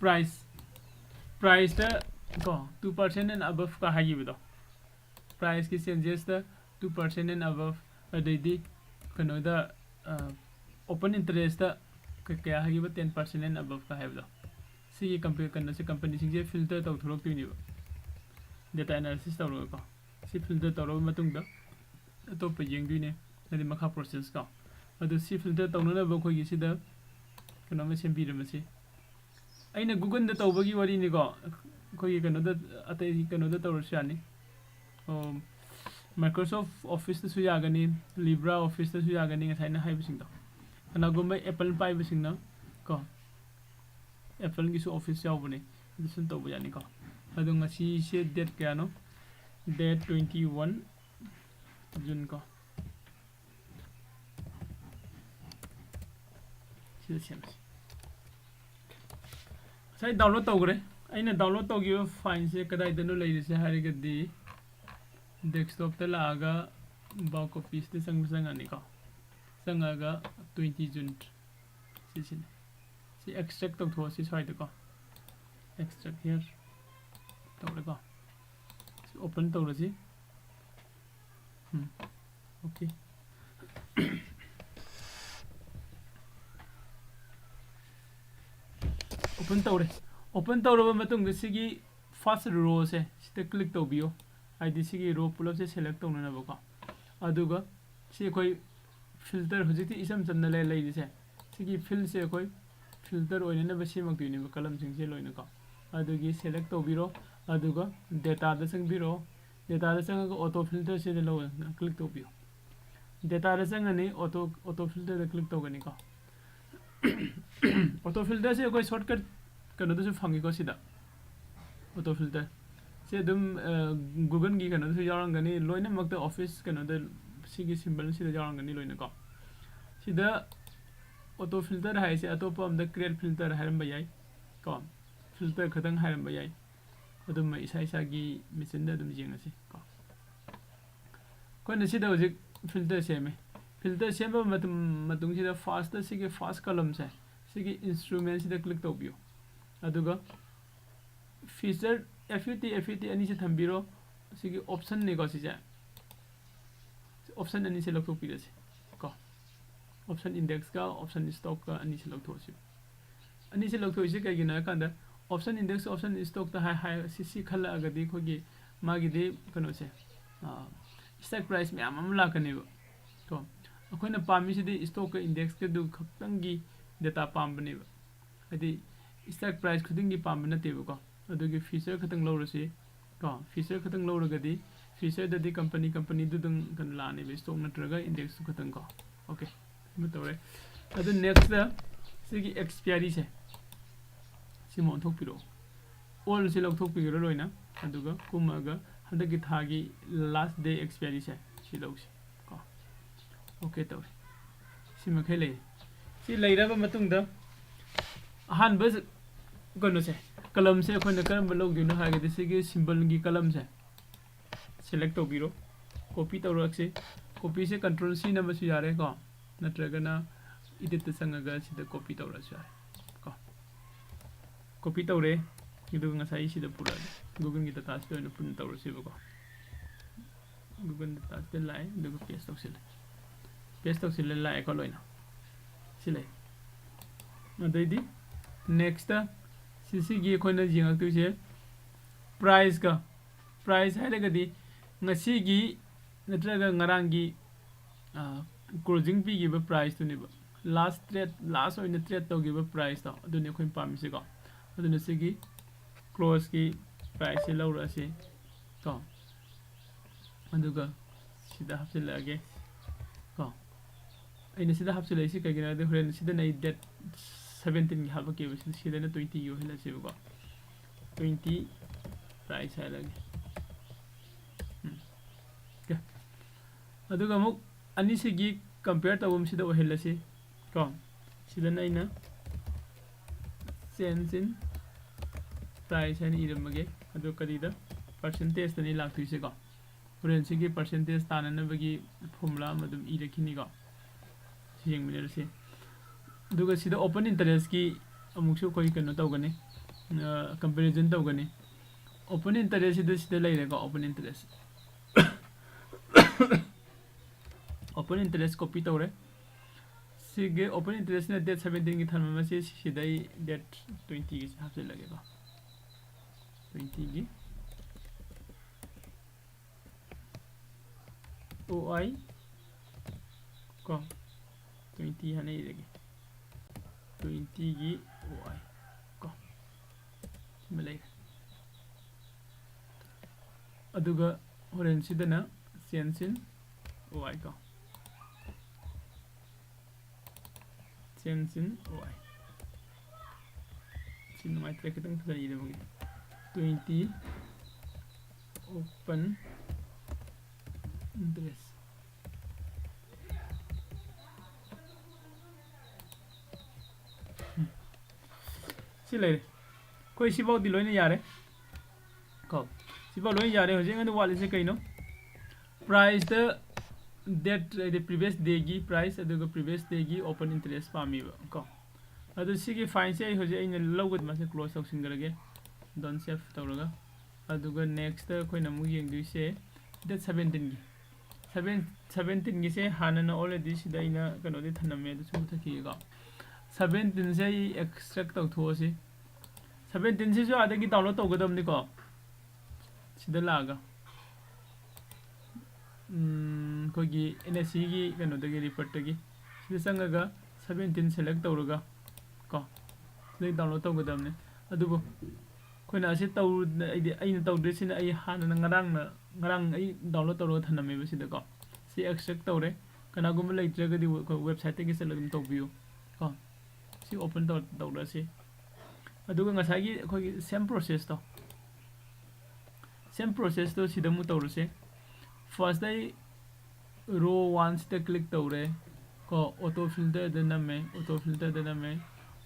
price, price-ꯇ ꯀꯣ, two percent and above ꯀ ꯍꯥꯏꯈꯤꯕꯗꯣ, price-ꯀꯤ changes-ꯇ two percent and above, ꯑꯗꯩꯗꯤ ꯀꯩꯅꯣꯗ, ꯑ, open interest-ꯇ ꯀ-, ꯀꯌꯥ ꯍꯥꯏꯈꯤꯕ, ten percent and above ꯀ ꯍꯥꯏꯕꯗꯣ꯫ ꯁꯤꯒꯤ ꯀꯝꯄ-, ꯀꯩꯅꯣꯁꯦ, company-ꯁꯤꯡꯁꯦ filter ꯇꯧꯊꯣꯔꯛꯇꯣꯏꯅꯦꯕ, data analysis ꯇꯧꯔꯒꯀꯣ꯫ ꯁꯤ filter ꯇꯧꯔꯕ ꯃꯇꯨꯡꯗ ꯑꯇꯣꯞꯄ ꯌꯦꯡꯗꯣꯏꯅꯦ, ꯍꯥꯏꯗꯤ ꯃꯈꯥ process-ꯀꯣ꯫ ꯑꯗꯨ ꯁꯤ filter ꯇꯧꯅꯅꯕ ꯑꯩꯈꯣꯏꯒꯤ ꯁꯤꯗ ꯀꯩꯅꯣꯝꯃ ꯁꯦꯝꯕꯤꯔꯝꯃꯁꯤ꯫ ꯑꯩꯅ Google-ꯗ ꯇꯧꯕꯒꯤ ꯋꯥꯔꯤꯅꯤꯀꯣ, ꯑꯩꯈꯣꯏꯒꯤ ꯀꯩꯅꯣꯗ, ꯑꯇꯩ ꯀꯩꯅꯣꯗ ꯇꯧꯔꯁꯨ ꯌꯥꯅꯤ꯫ ꯑꯣ, Microsoft Office-ꯇꯁꯨ ꯌꯥꯒꯅꯤ, LibreOffice-ꯇꯁꯨ ꯌꯥꯒꯅꯤ, ꯉꯁꯥꯏꯅ ꯍꯥꯏꯕꯁꯤꯡꯗꯣ꯫ ꯀꯅꯥꯒꯨꯝꯕ Apple ꯄꯥꯏꯕꯁꯤꯡꯅ ꯀꯣ, Apple-ꯒꯤꯁꯨ office ꯌꯥꯎꯕꯅꯦ, ꯑꯗꯨꯁꯨ ꯇꯧꯕ ꯌꯥꯅꯤꯀꯣ꯫ ꯑꯗꯣ ꯉꯁꯤꯁꯦ date ꯀꯌꯥꯅꯣ? Date twenty one June ꯀꯣ꯫ ꯁꯤꯗ ꯁꯦꯝꯁꯤ꯫ ꯉꯁꯥꯏ download ꯇꯧꯈ꯭ꯔꯦ꯫ ꯑꯩꯅ download ꯇꯧꯈꯤꯕ file-ꯁꯦ ꯀꯗꯥꯏꯗꯅꯣ ꯂꯩꯔꯤꯁꯦ ꯍꯥꯏꯔꯒꯗꯤ, Desktopꯇ ꯂꯥꯛꯑꯒ ꯕꯥꯎ ꯀꯣꯄꯤꯁꯤꯗ ꯆꯪꯕ ꯆꯪꯉꯅꯤꯀꯣ꯫ ꯆꯪꯉꯒ twenty June ꯁꯤꯁꯤꯅꯤ꯫ ꯁꯤ extract ꯇꯧꯊꯣꯛꯑꯁꯤ ꯁ꯭ꯋꯥꯏꯗꯀꯣ꯫ Extract here ꯇꯧꯔꯦꯀꯣ꯫ ꯁꯤ open ꯇꯧꯔꯁꯤ꯫ ꯎꯝ, okay꯫ Open ꯇꯧꯔꯦ꯫ Open ꯇꯧꯔꯕ ꯃꯇꯨꯡꯗ ꯁꯤꯒꯤ first rowꯁꯦ ꯁꯤꯗ click ꯇꯧꯕꯤꯌꯣ꯫ ꯍꯥꯏꯗꯤ ꯁꯤꯒꯤ row ꯄꯨꯂꯞꯁꯦ select ꯇꯧꯅꯅꯕꯀꯣ꯫ ꯑꯗꯨꯒ ꯁꯤ ꯑꯩꯈꯣꯏ filter ꯍꯧꯖꯤꯛꯇꯤ ꯏꯆꯝ ꯆꯝꯅ ꯂꯩ-, ꯂꯩꯔꯤꯁꯦ꯫ ꯁꯤꯒꯤ fillꯁꯦ ꯑꯩꯈꯣꯏ filter ꯑꯣꯏꯅꯅꯕ ꯁꯦꯝꯃꯛꯇꯣꯏꯅꯦꯕ, columnꯁꯤꯡꯁꯦ ꯂꯣꯏꯅꯀꯣ꯫ ꯑꯗꯨꯒꯤ select ꯇꯧꯕꯤꯔꯣ꯫ ꯑꯗꯨꯒ dataꯗ ꯆꯪꯕꯤꯔꯣ꯫ Dataꯗ ꯆꯪꯉꯒ auto filterꯁꯤꯗ ꯂꯧ-, click ꯇꯧꯕꯤꯌꯣ꯫ Dataꯗ ꯆꯪꯉꯅꯤ, auto, auto filterꯗ click ꯇꯧꯒꯅꯤꯀꯣ꯫ Auto filterꯁꯦ ꯑꯩꯈꯣꯏ shortcut ꯀꯩꯅꯣꯗꯁꯨ ꯐꯪꯉꯤꯀꯣ ꯁꯤꯗ꯫ Auto filter ꯁꯦ ꯑꯗꯨꯝ, ꯑ, Googleꯒꯤ ꯀꯩꯅꯣꯗꯁꯨ ꯌꯥꯎꯔꯝꯒꯅꯤ, ꯂꯣꯏꯅꯃꯛꯇ office ꯀꯩꯅꯣꯗ ꯁꯤꯒꯤ symbolꯁꯤꯗ ꯌꯥꯎꯔꯝꯒꯅꯤ ꯂꯣꯏꯅꯀꯣ꯫ ꯁꯤꯗ auto filter ꯍꯥꯏꯁꯦ ꯑꯇꯣꯞꯄ ꯑꯝꯗ create filter ꯍꯥꯏꯔꯝꯕ ꯌꯥꯏ ꯀꯣ꯫ Filter ꯈꯛꯇꯪ ꯍꯥꯏꯔꯝꯕ ꯌꯥꯏ꯫ ꯑꯗꯨꯝ ꯏꯁꯥ ꯏꯁꯥꯒꯤ machineꯗ ꯑꯗꯨꯝ ꯌꯦꯡꯉꯁꯤ ꯀꯣ꯫ ꯑꯩꯈꯣꯏꯅ ꯁꯤꯗ ꯍꯧꯖꯤꯛ filter ꯁꯦꯝꯃꯦ꯫ Filter ꯁꯦꯝꯕ ꯃꯇꯝ, ꯃꯇꯨꯡꯁꯤꯗ firstꯇ ꯁꯤꯒꯤ first columnꯁꯦ, ꯁꯤꯒꯤ instrumentꯁꯤꯗ click ꯇꯧꯕꯤꯌꯨ꯫ ꯑꯗꯨꯒ feature, FUT, FUT ꯑꯅꯤꯁꯦ ꯊꯝꯕꯤꯔꯣ꯫ ꯁꯤꯒꯤ optionꯅꯤꯀꯣ ꯁꯤꯁꯦ꯫ Option ꯑꯅꯤꯁꯦ ꯂꯧꯊꯣꯛꯄꯤꯔꯁꯤ ꯀꯣ꯫ Option indexꯀ option stockꯀ ꯑꯅꯤꯁꯦ ꯂꯧꯊꯣꯛꯑꯁꯤ꯫ ꯑꯅꯤꯁꯦ ꯂꯧꯊꯣꯛꯏꯁꯦ ꯀꯩꯒꯤꯅꯣ ꯍꯥꯏ ꯀꯥꯟꯗ, option index, option stockꯇ ꯍꯥꯏ, ꯍꯥꯏ, ꯁꯤ, ꯁꯤ ꯈꯜꯂꯛꯑꯒꯗꯤ ꯑꯩꯈꯣꯏꯒꯤ ꯃꯥꯒꯤꯗꯤ ꯀꯩꯅꯣꯁꯦ, ꯑ, stock price ꯃꯌꯥꯝ ꯑꯃ ꯂꯥꯛꯀꯅꯦꯕ ꯀꯣ꯫ ꯑꯩꯈꯣꯏꯅ ꯄꯥꯝꯃꯤꯁꯤꯗꯤ stockꯀ indexꯀꯗꯨ ꯈꯛꯇꯪꯒꯤ data ꯄꯥꯝꯕꯅꯦꯕ꯫ ꯍꯥꯏꯗꯤ stock price ꯈꯨꯗꯤꯡꯒꯤ ꯄꯥꯝꯕ ꯅꯠꯇꯦꯕꯀꯣ꯫ ꯑꯗꯨꯒꯤ feature ꯈꯛꯇꯪ ꯂꯧꯔꯁꯤ ꯀꯣ꯫ Feature ꯈꯛꯇꯪ ꯂꯧꯔꯒꯗꯤ featureꯗꯗꯤ company, companyꯗꯨꯗꯪ ꯀꯩꯅꯣ ꯂꯥꯛꯑꯅꯦꯕ, stock ꯅꯠꯇ꯭ꯔꯒ indexꯇꯨ ꯈꯛꯇꯪ ꯀꯣ꯫ Okay, ꯑꯃ ꯇꯧꯔꯦ꯫ ꯑꯗꯨ nextꯇ ꯁꯤꯒꯤ expiryꯁꯦ ꯁꯤꯃ ꯑꯣꯟꯊꯣꯛꯄꯤꯔꯛꯑꯣ꯫ Allꯁꯤ ꯂꯧꯊꯣꯛꯄꯤꯈ꯭ꯔꯣ ꯂꯣꯏꯅ꯫ ꯑꯗꯨꯒ ꯀꯨꯝꯃꯒ ꯍꯟꯗꯛꯀꯤ ꯊꯥꯒꯤ last day expiryꯁꯦ ꯁꯤ ꯂꯧꯁꯤ ꯀꯣ꯫ Okay ꯇꯧꯔꯦ꯫ ꯁꯤ ꯃꯈꯩ ꯂꯩꯔꯦ꯫ ꯁꯤ ꯂꯩꯔꯕ ꯃꯇꯨꯡꯗ ꯑꯍꯥꯟꯕ ꯀꯩꯅꯣꯁꯦ, columnꯁꯦ ꯑꯩꯈꯣꯏꯅ ꯀꯔꯝꯕ ꯂꯧꯗꯣꯏꯅꯣ ꯍꯥꯏꯔꯒꯗꯤ ꯁꯤꯒꯤ symbolꯒꯤ columnꯁꯦ, ꯁꯦꯂꯦꯛ ꯇꯧꯕꯤꯔꯣ꯫ ꯀꯣꯄꯤ ꯇꯧꯔꯛꯁꯤ꯫ ꯀꯣꯄꯤꯁꯦ ꯀꯟꯇ꯭ꯔꯣꯜ ꯁꯤ ꯅꯝꯕꯁꯨ ꯌꯥꯔꯦ ꯀꯣ, ꯅꯠꯇ꯭ꯔꯒꯅ ꯏꯗꯤꯠꯇ ꯆꯪꯉꯒ ꯁꯤꯗ ꯀꯣꯄꯤ ꯇꯧꯔꯛꯑꯁꯨ ꯌꯥꯔꯦ ꯀꯣ꯫ ꯀꯣꯄꯤ ꯇꯧꯔꯦ꯫ ꯑꯗꯨꯒ ꯉꯁꯥꯏ ꯁꯤꯗ ꯄꯨꯔꯛꯑꯒꯦ꯫ ꯒꯨꯒꯜꯒꯤ ꯗꯇꯥꯁꯤꯗ ꯑꯣꯏꯅ ꯄꯨꯟꯅ ꯇꯧꯔꯁꯦꯕꯀꯣ꯫ ꯒꯨꯒꯜ ꯗꯇꯥꯁꯤꯗ ꯂꯥꯛꯑꯦ, ꯑꯗꯨꯒ ꯄꯦꯁ ꯇꯧꯁꯤꯜꯂꯦ꯫ ꯄꯦꯁ ꯇꯧꯁꯤꯜꯂꯦ, ꯂꯥꯛꯑꯦꯀꯣ ꯂꯣꯏꯅ꯫ ꯁꯤ ꯂꯩ꯫ ꯑꯗꯩꯗꯤ ꯅꯦꯛꯁꯇ ꯁꯤꯁꯤꯒꯤ ꯑꯩꯈꯣꯏꯅ ꯌꯦꯡꯉꯛꯇꯣꯏꯁꯦ ꯄ꯭ꯔꯥꯏꯁꯀ꯫ ꯄ꯭ꯔꯥꯏꯁ ꯍꯥꯏꯔꯒꯗꯤ ꯉꯁꯤꯒꯤ ꯅꯠꯇ꯭ꯔꯒ ꯉꯔꯥꯡꯒꯤ ꯀ꯭ꯂꯣꯖꯤꯡ ꯄꯤꯈꯤꯕ ꯄ꯭ꯔꯥꯏꯁꯇꯨꯅꯦꯕ꯫ ꯂꯥꯁ ꯇ꯭ꯔꯦꯠ, ꯂꯥꯁ ꯑꯣꯏꯅ ꯇ꯭ꯔꯦꯠ ꯇꯧꯈꯤꯕ ꯄ꯭ꯔꯥꯏꯁꯇꯣ, ꯑꯗꯨꯅꯤ ꯑꯩꯈꯣꯏꯅ ꯄꯥꯝꯃꯤꯁꯦꯀꯣ꯫ ꯑꯗꯨꯅ ꯁꯤꯒꯤ ꯀ꯭ꯂꯣꯖꯀꯤ ꯄ꯭ꯔꯥꯏꯁꯁꯦ ꯂꯧꯔꯛꯑꯁꯤ ꯀꯣ꯫ ꯑꯗꯨꯒ ꯁꯤꯗ ꯍꯥꯞꯆꯤꯜꯂꯛꯑꯒꯦ ꯀꯣ꯫ ꯑꯩꯅ ꯁꯤꯗ ꯍꯥꯞꯆꯤꯜꯂꯛꯏꯁꯤ ꯀꯩꯒꯤꯅꯣ ꯍꯥꯏꯗꯤ ꯍꯣꯔꯦꯟ ꯁꯤꯗꯅ ꯑꯩ ꯗꯦꯠ ꯁꯕꯦꯟꯇꯤꯟꯒꯤ ꯍꯥꯞꯄꯛꯀꯦꯕ, ꯁꯤꯗ, ꯁꯤꯗꯅ ꯇ꯭ꯋꯦꯟꯇꯤꯒꯤ ꯑꯣꯏꯍꯜꯂꯁꯦꯕꯀꯣ꯫ ꯇ꯭ꯋꯦꯟꯇꯤ ꯄ꯭ꯔꯥꯏꯁ ꯍꯥꯏꯔꯒꯦ꯫ ꯎꯝ꯫ ꯑꯣꯀꯦ꯫ ꯑꯗꯨꯒ ꯑꯃꯨꯛ ꯑꯅꯤꯁꯤꯒꯤ ꯀꯝꯄꯤꯌꯔ ꯇꯧꯐꯝꯁꯤꯗ ꯑꯣꯏꯍꯜꯂꯁꯤ ꯀꯣ꯫ ꯁꯤꯗꯅ ꯑꯩꯅ change in price ꯍꯥꯏꯅ ꯏꯔꯝꯃꯒꯦ꯫ ꯑꯗꯨ ꯀꯔꯤꯗ? ꯄꯥꯔꯁꯦꯟꯇꯦꯖꯇꯅꯤ ꯂꯥꯛꯇꯣꯏꯁꯦꯀꯣ꯫ ꯍꯣꯔꯦꯟ ꯁꯤꯒꯤ ꯄꯥꯔꯁꯦꯟꯇꯦꯖ ꯇꯥꯅꯅꯕꯒꯤ ꯐꯣꯔꯃꯨꯂꯥ ꯑꯃ ꯑꯗꯨꯝ ꯏꯔꯛꯈꯤꯅꯤꯀꯣ꯫ ꯁꯤ ꯌꯦꯡꯃꯤꯟꯅꯔꯁꯤ꯫ ꯑꯗꯨꯒ ꯁꯤꯗ ꯑꯣꯄꯟ ꯏꯟꯇꯔꯦꯁꯀꯤ ꯑꯃꯨꯛꯁꯨ ꯑꯩꯈꯣꯏ ꯀꯩꯅꯣ ꯇꯧꯒꯅꯤ, ꯀꯝꯄꯦꯔꯤꯖꯟ ꯇꯧꯒꯅꯤ꯫ ꯑꯣꯄꯟ ꯏꯟꯇꯔꯦꯁꯁꯤꯗ ꯁꯤꯗ ꯂꯩꯔꯦꯀꯣ, open interest. Open interest copy ꯇꯧꯔꯦ꯫ ꯁꯤꯒꯤ ꯑꯣꯄꯟ ꯏꯟꯇꯔꯦꯁꯁꯤꯅ ꯗꯦꯠ ꯁꯕꯦꯟꯇꯤꯟꯒꯤ ꯊꯝꯃꯝꯃꯁꯤ, ꯁꯤꯗ ꯑꯩ ꯗꯦꯠ ꯇ꯭ꯋꯦꯟꯇꯤꯒꯤꯁꯤ ꯍꯥꯞꯆꯤꯜꯂꯒꯦꯀꯣ꯫ ꯇ꯭ꯋꯦꯟꯇꯤꯒꯤ ꯑꯣ ꯑꯥꯏ ꯀꯣ, ꯇ꯭ꯋꯦꯟꯇꯤ ꯍꯥꯏꯅ ꯏꯔꯒꯦ꯫ ꯇ꯭ꯋꯦꯟꯇꯤꯒꯤ ꯑꯣ ꯑꯥꯏ ꯀꯣ, ꯁꯤꯃ ꯂꯩꯔꯦ꯫ ꯑꯗꯨꯒ ꯍꯣꯔꯦꯟ ꯁꯤꯗꯅ change in ꯑꯣ ꯑꯥꯏ ꯀꯣ꯫ Change in ꯑꯣ ꯑꯥꯏ꯫ ꯁꯤ ꯅꯨꯡꯉꯥꯏꯇ꯭ꯔꯦ, ꯈꯤꯇꯪ ꯐꯖꯅ ꯏꯔꯝꯃꯒꯦ꯫ Twenty open interest꯫ ꯎꯝ꯫ ꯁꯤ ꯂꯩꯔꯦ꯫ ꯑꯩꯈꯣꯏ ꯁꯤꯐꯥꯎꯗꯤ ꯂꯣꯏꯅ ꯌꯥꯔꯦ ꯀꯣ꯫ ꯁꯤꯐꯥꯎ ꯂꯣꯏ ꯌꯥꯔꯦ꯫ ꯍꯧꯖꯤꯛ ꯑꯩꯉꯣꯟꯗ ꯋꯥꯠꯂꯤꯁꯦ ꯀꯩꯅꯣ? Price ꯗ date ꯍꯥꯏꯗꯤ previous day ꯒꯤ price ꯑꯗꯨꯒ previous day ꯒꯤ open interest ꯄꯥꯝꯃꯤꯕ ꯀꯣ꯫ ꯑꯗꯨ ꯁꯤꯒꯤ file ꯁꯦ ꯑꯩ ꯍꯧꯖꯤꯛ ꯑꯩꯅ ꯂꯧꯒꯗꯕ ꯃꯥꯁꯦ close ꯇꯧꯁꯤꯟꯈ꯭ꯔꯒꯦ, done save ꯇꯧꯔꯒ꯫ ꯑꯗꯨꯒ next ꯑꯩꯈꯣꯏꯅ ꯑꯃꯨꯛ ꯌꯦꯡꯗꯣꯏꯁꯦ date seventeen ꯒꯤ꯫ Seven, seventeen ꯒꯤꯁꯦ ꯍꯥꯟꯅꯅ already ꯁꯤꯗ ꯑꯩꯅ ꯀꯩꯅꯣꯗꯤ ꯊꯝꯂꯝꯃꯦ, ꯑꯗꯨꯁꯨ ꯃꯨꯊꯠꯈꯤꯒꯦꯀꯣ꯫ Seventeen ꯁꯦ ꯑꯩ extract ꯇꯧꯊꯣꯛꯑꯁꯤ꯫ Seventeen ꯁꯤꯁꯨ ꯑꯥꯗꯒꯤ download ꯇꯧꯒꯗꯕꯅꯤꯀꯣ꯫ ꯁꯤꯗ ꯂꯥꯛꯑꯒ, ꯎꯝ, ꯑꯩꯈꯣꯏꯒꯤ N S C ꯒꯤ ꯀꯩꯅꯣꯗꯒꯤ, report ꯇꯒꯤ ꯁꯤꯗ ꯆꯪꯉꯒ seventeen select ꯇꯧꯔꯒ ꯀꯣ, ꯁꯤꯗꯒꯤ download ꯇꯧꯒꯗꯕꯅꯦ꯫ ꯑꯗꯨꯕꯨ ꯑꯩꯈꯣꯏꯅ ꯑꯁꯤ ꯇꯧ-, ꯑꯩꯗꯤ ꯑꯩꯅ ꯇꯧꯗ꯭ꯔꯤꯁꯤꯅ ꯑꯩ ꯍꯥꯟꯅꯅ ꯉꯔꯥꯡꯅ, ꯉꯔꯥꯡ ꯑꯩ download ꯇꯧꯔꯒ ꯊꯝꯂꯝꯃꯦꯕ ꯁꯤꯗꯀꯣ꯫ ꯁꯤ extract ꯇꯧꯔꯦ꯫ ꯀꯅꯥꯒꯨꯝꯕ ꯂꯩꯇ꯭ꯔꯒꯗꯤ we-, ꯑꯩꯈꯣꯏ website ꯇꯒꯤ ꯆꯠꯂꯒ ꯑꯗꯨꯝ ꯇꯧꯕꯤꯌꯨ ꯀꯣ꯫ ꯁꯤ open ꯇꯧ-, ꯇꯧꯔꯁꯤ꯫ ꯑꯗꯨꯒ ꯉꯁꯥꯏꯒꯤ ꯑꯩꯈꯣꯏꯒꯤ same process ꯇꯣ, same process ꯇꯣ ꯁꯤꯗ ꯑꯃꯨꯛ ꯇꯧꯔꯁꯦ꯫ First ꯑꯩ row one ꯁꯤꯗ click ꯇꯧꯔꯦ ꯀꯣ, auto filter ꯗ ꯅꯝꯃꯦ, auto filter ꯗ ꯅꯝꯃꯦ꯫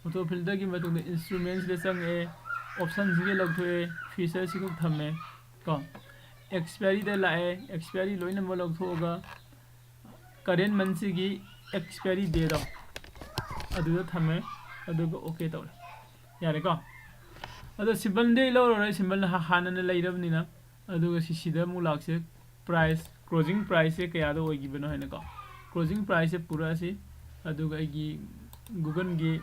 Auto filter ꯒꯤ ꯃꯇꯨꯡꯗ instrument ꯁꯤꯗ ꯆꯪꯉꯛꯑꯦ, option ꯁꯤꯒ ꯂꯧꯊꯣꯛꯑꯦ, feature ꯁꯤꯒ ꯊꯝꯃꯦ ꯀꯣ꯫ Expiry ꯗ ꯂꯥꯛꯑꯦ, expiry ꯂꯣꯏꯅꯃꯛ ꯂꯧꯊꯣꯛꯑꯒ current month ꯁꯤꯒꯤ expiry date ꯇꯣ ꯑꯗꯨꯗ ꯊꯝꯃꯦ, ꯑꯗꯨꯒ okay ꯇꯧꯔꯦ꯫ ꯌꯥꯔꯦꯀꯣ? ꯑꯗꯣ symbol ꯗꯤ ꯑꯩ ꯂꯧꯔꯔꯣꯏ, symbol ꯍꯥ-, ꯍꯥꯟꯅꯅ ꯂꯩꯔꯕꯅꯤꯅ꯫ ꯑꯗꯨꯒ ꯁꯤ, ꯁꯤꯗ ꯑꯃꯨꯛ ꯂꯥꯛꯁꯦ, price, closing price ꯁꯦ ꯀꯌꯥꯗ ꯑꯣꯏꯈꯤꯕꯅꯣ ꯍꯥꯏꯅꯀꯣ꯫ Closing price ꯁꯦ ꯄꯨꯔꯛꯑꯁꯤ, ꯑꯗꯨꯒ ꯑꯩꯒꯤ Google ꯒꯤ,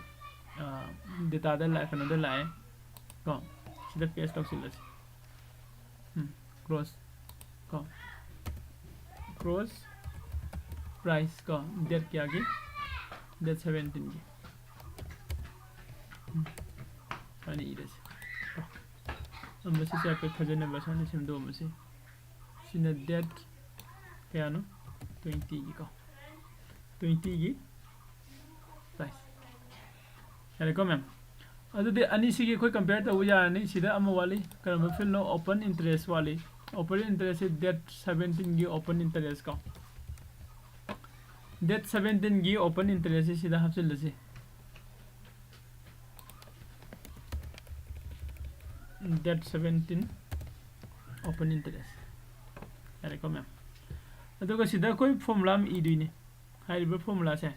ꯑ, data ꯗ ꯂꯥꯛ-, ꯀꯩꯅꯣꯗ ꯂꯥꯛꯑꯦ ꯀꯣ, ꯁꯤꯗ paste ꯇꯧꯁꯤꯜꯂꯁꯤ꯫ ꯎꯝ, close ꯀꯣ, close price ꯀꯣ, date ꯀꯌꯥꯒꯤ? Date seventeen ꯒꯤ꯫ ꯎꯝ, ꯁꯨꯃꯥꯏꯅ ꯏꯔꯁꯤ ꯀꯣ꯫ ꯑꯃꯁꯤꯁꯨ ꯍꯥꯏꯐꯦꯠ ꯐꯖꯅꯕ ꯁꯨꯃꯥꯏꯅ ꯁꯦꯝꯗꯣꯛꯑꯝꯃꯁꯤ꯫ ꯁꯤꯅ date ꯀꯌꯥꯅꯣ? Twenty ꯒꯤ ꯀꯣ, twenty ꯒꯤ price꯫ ꯌꯥꯔꯦꯀꯣ ꯃꯦꯝ? ꯑꯗꯨꯗꯤ ꯑꯅꯤꯁꯤꯒꯤ ꯑꯩꯈꯣꯏ compare ꯇꯧꯕ ꯌꯥꯔꯅꯤ꯫ ꯁꯤꯗ ꯑꯃ ꯋꯥꯠꯂꯤ꯫ ꯀꯔꯝꯕ field ꯅꯣ? Open interest ꯋꯥꯠꯂꯤ꯫ Open interest ꯁꯤ date seventeen ꯒꯤ open interest ꯀꯣ꯫ Date seventeen ꯒꯤ open interest ꯁꯤ ꯁꯤꯗ ꯍꯥꯞꯆꯤꯜꯂꯁꯤ꯫ Date seventeen, Open interest. ꯌꯥꯔꯦꯀꯣ ꯃꯌꯥꯝ? ꯑꯗꯨꯒ ꯁꯤꯗ ꯑꯩꯈꯣꯏ ꯐꯣꯔꯃꯨꯂꯥ ꯑꯃ ꯏꯗꯣꯏꯅꯤ꯫ ꯍꯥꯏꯔꯤꯕ ꯐꯣꯔꯃꯨꯂꯥꯁꯦ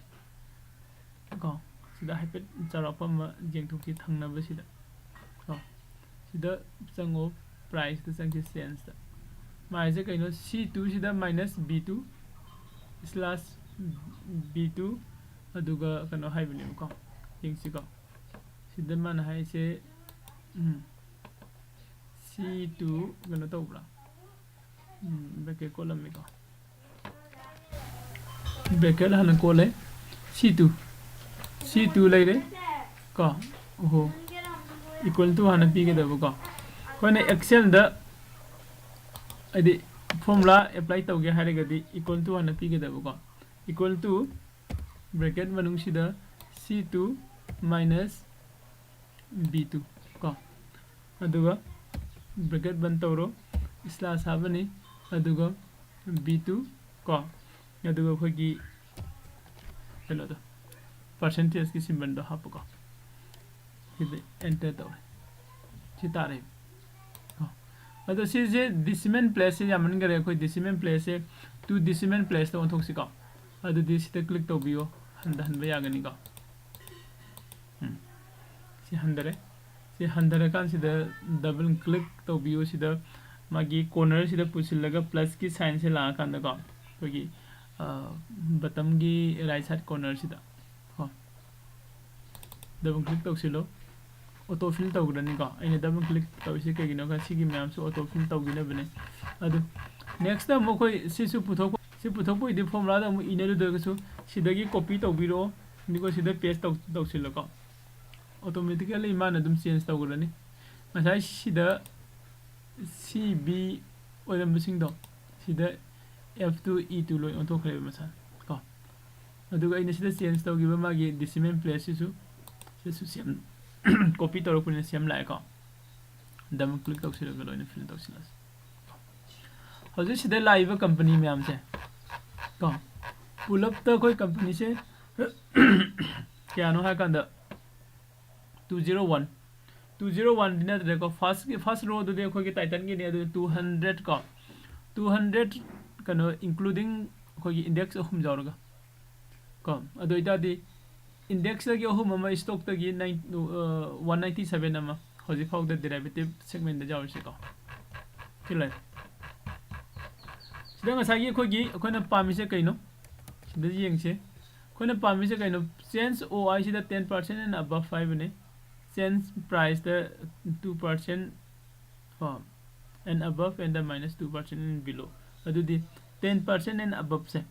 ꯀꯣ, ꯁꯤꯗ ꯍꯥꯏꯐꯦꯠ ꯆꯥꯎꯔꯥꯛꯄ ꯑꯃ ꯌꯦꯡꯊꯣꯛꯁꯤ ꯊꯪꯅꯕꯁꯤꯗ ꯀꯣ꯫ ꯁꯤꯗ ꯆꯪꯉꯣ, ꯄ꯭ꯔꯥꯏꯁꯇ ꯆꯪꯁꯤ, ꯆꯦꯟꯖꯇ꯫ ꯃꯥꯏꯁꯦ ꯀꯩꯅꯣ, ꯁꯤ ꯇꯨꯁꯤꯗ minus B two slash B two, ꯑꯗꯨꯒ ꯀꯩꯅꯣ ꯍꯥꯏꯕꯅꯦꯕꯀꯣ꯫ ꯌꯦꯡꯁꯤꯀꯣ꯫ ꯁꯤꯗ ꯃꯥꯅ ꯍꯥꯏꯁꯦ, ꯎꯝ, ꯁꯤ ꯇꯨ ꯀꯩꯅꯣ ꯇꯧꯕ꯭ꯔꯥ? ꯎꯝ, ꯕ꯭ꯔꯦꯀꯦꯠ ꯀꯣꯠꯂꯝꯃꯤꯀꯣ꯫ ꯕ꯭ꯔꯦꯀꯦꯠ ꯍꯥꯟꯅ ꯀꯣꯠꯂꯦ꯫ ꯁꯤ ꯇꯨ꯫ ꯁꯤ ꯇꯨ ꯂꯩꯔꯦ꯫ ꯀꯣ꯫ ꯑꯣꯍꯣ꯫ Equal to ꯍꯥꯟꯅ ꯄꯤꯒꯗꯕꯀꯣ꯫ ꯑꯩꯈꯣꯏꯅ Excel ꯗ ꯍꯥꯏꯗꯤ formula apply ꯇꯧꯒꯦ ꯍꯥꯏꯔꯒꯗꯤ equal to ꯍꯥꯟꯅ ꯄꯤꯒꯗꯕꯀꯣ꯫ Equal to bracket ꯃꯅꯨꯡꯁꯤꯗ ꯁꯤ ꯇꯨ minus ꯕꯤ ꯇꯨ ꯀꯣ, ꯑꯗꯨꯒ bracket ꯕꯟ ꯇꯧꯔꯣ, ꯁ꯭ꯂꯥꯁ ꯍꯥꯞꯄꯅꯤ, ꯑꯗꯨꯒ ꯕꯤ ꯇꯨ ꯀꯣ, ꯑꯗꯨꯒ ꯑꯩꯈꯣꯏꯒꯤ ꯀꯩꯅꯣꯗꯣ, percentage ꯀꯤ symbol ꯗꯣ ꯍꯥꯞꯄꯨꯀꯣ꯫ ꯁꯤꯗ enter ꯇꯧꯔꯦ꯫ ꯁꯤ ꯇꯥꯔꯦ꯫ ꯀꯣ꯫ ꯑꯗꯣ ꯁꯤꯁꯦ decimal place ꯁꯦ ꯌꯥꯝꯃꯟꯈꯔꯦ꯫ ꯑꯩꯈꯣꯏ decimal place ꯁꯦ two decimal place ꯇ ꯑꯣꯟꯊꯣꯛꯁꯤꯀꯣ꯫ ꯑꯗꯨꯗꯤ ꯁꯤꯗ click ꯇꯧꯕꯤꯌꯣ꯫ ꯍꯟꯊꯍꯟꯕ ꯌꯥꯒꯅꯤꯀꯣ꯫ ꯎꯝ꯫ ꯁꯤ ꯍꯟꯊꯔꯦ꯫ ꯁꯤ ꯍꯟꯊꯔꯀꯥꯟꯁꯤꯗ double click ꯇꯧꯕꯤꯌꯨ꯫ ꯁꯤꯗ ꯃꯥꯒꯤ corner ꯁꯤꯗ ꯄꯨꯁꯤꯜꯂꯒ plus ꯀꯤ sign ꯁꯦ ꯂꯥꯛꯑꯀꯥꯟꯗꯀꯣ, ꯑꯩꯈꯣꯏꯒꯤ, ꯑ, bottom ꯒꯤ right side corner ꯁꯤꯗ ꯀꯣ, double click ꯇꯧꯁꯤꯜꯂꯣ꯫ Auto fill ꯇꯧꯈ꯭ꯔꯅꯤꯀꯣ꯫ ꯑꯩꯅ double click ꯇꯧꯔꯤꯁꯦ ꯀꯩꯒꯤꯅꯣ ꯍꯥꯏ, ꯁꯤꯒꯤ ꯃꯌꯥꯝꯁꯨ auto fill ꯇꯧꯈꯤꯅꯕꯅꯦ꯫ ꯑꯗꯨ next ꯑꯃꯨꯛ ꯑꯩꯈꯣꯏ ꯁꯤꯁꯨ ꯄꯨꯊꯣꯛꯄ, ꯁꯤ ꯄꯨꯊꯣꯛꯄꯒꯤꯗꯤ formula ꯗ ꯑꯃꯨꯛ ꯏꯅꯔꯨꯗ꯭ꯔꯒꯁꯨ ꯁꯤꯗꯒꯤ copy ꯇꯧꯕꯤꯔꯛꯑꯣ, ꯑꯗꯨꯒ ꯁꯤꯗ paste ꯇꯧ-, ꯇꯧꯁꯤꯜꯂꯣꯀꯣ꯫ Automatically ꯃꯥꯅ ꯑꯗꯨꯝ change ꯇꯧꯈ꯭ꯔꯅꯤ꯫ ꯉꯁꯥꯏ ꯁꯤꯗ C B ꯑꯣꯏꯔꯝꯕꯁꯤꯡꯗꯣ ꯁꯤꯗ F two E two ꯂꯣꯏ ꯑꯣꯟꯊꯣꯛꯈ꯭ꯔꯦꯕ ꯃꯁꯥ ꯀꯣ꯫ ꯑꯗꯨꯒ ꯑꯩꯅ ꯁꯤꯗ change ꯇꯧꯈꯤꯕ ꯃꯥꯒꯤ decimal place ꯁꯤꯁꯨ ꯁꯤꯗꯁꯨ ꯁꯦꯝ, copy ꯇꯧꯔꯛꯄꯅꯤꯅ same ꯂꯥꯛꯑꯦꯀꯣ꯫ Double click ꯇꯧꯁꯤꯜꯂꯒ ꯂꯣꯏꯅ fill ꯇꯧꯁꯤꯜꯂꯁꯤ꯫ ꯍꯧꯖꯤꯛ ꯁꯤꯗ ꯂꯥꯛꯏꯕ company ꯃꯌꯥꯝꯁꯦ ꯀꯣ, ꯄꯨꯂꯞꯇ ꯑꯩꯈꯣꯏ company ꯁꯦ ꯀꯌꯥꯅꯣ ꯍꯥꯏꯔꯀꯥꯟꯗ two zero one, Two zero one ꯗꯤ ꯅꯠꯇ꯭ꯔꯦꯀꯣ, first first row ꯗꯨꯗꯤ ꯑꯩꯈꯣꯏꯒꯤ title ꯒꯤꯅꯤ꯫ ꯑꯗꯨ two hundred ꯀꯣ, two hundred ꯀꯩꯅꯣ including ꯑꯩꯈꯣꯏꯒꯤ index ꯑꯍꯨꯝ ꯌꯥꯎꯔꯒ ꯀꯣ꯫ ꯑꯗꯨ ꯑꯣꯏꯇꯥꯔꯗꯤ index ꯇꯒꯤ ꯑꯍꯨꯝ ꯑꯃ, stock ꯇꯒꯤ nine, one ninety seven ꯑꯃ, ꯍꯧꯖꯤꯛ ꯐꯥꯎꯗ derivative segment ꯇ ꯌꯥꯎꯔꯤꯁꯦꯀꯣ꯫ ꯁꯤ ꯂꯩꯔꯦ꯫ ꯁꯤꯗ ꯉꯁꯥꯏꯒꯤ ꯑꯩꯈꯣꯏꯒꯤ, ꯑꯩꯈꯣꯏꯅ ꯄꯥꯝꯃꯤꯁꯦ ꯀꯩꯅꯣ? ꯁꯤꯗ ꯌꯦꯡꯁꯦ꯫ ꯑꯩꯈꯣꯏꯅ ꯄꯥꯝꯃꯤꯁꯦ ꯀꯩꯅꯣ? Change O I ꯁꯤꯗ ten percent and above ꯍꯥꯏꯕꯅꯦ꯫ Change price ꯇ two percent ꯀꯣ, and above and the minus two percent and below꯫ ꯑꯗꯨꯗꯤ ten percent and above say,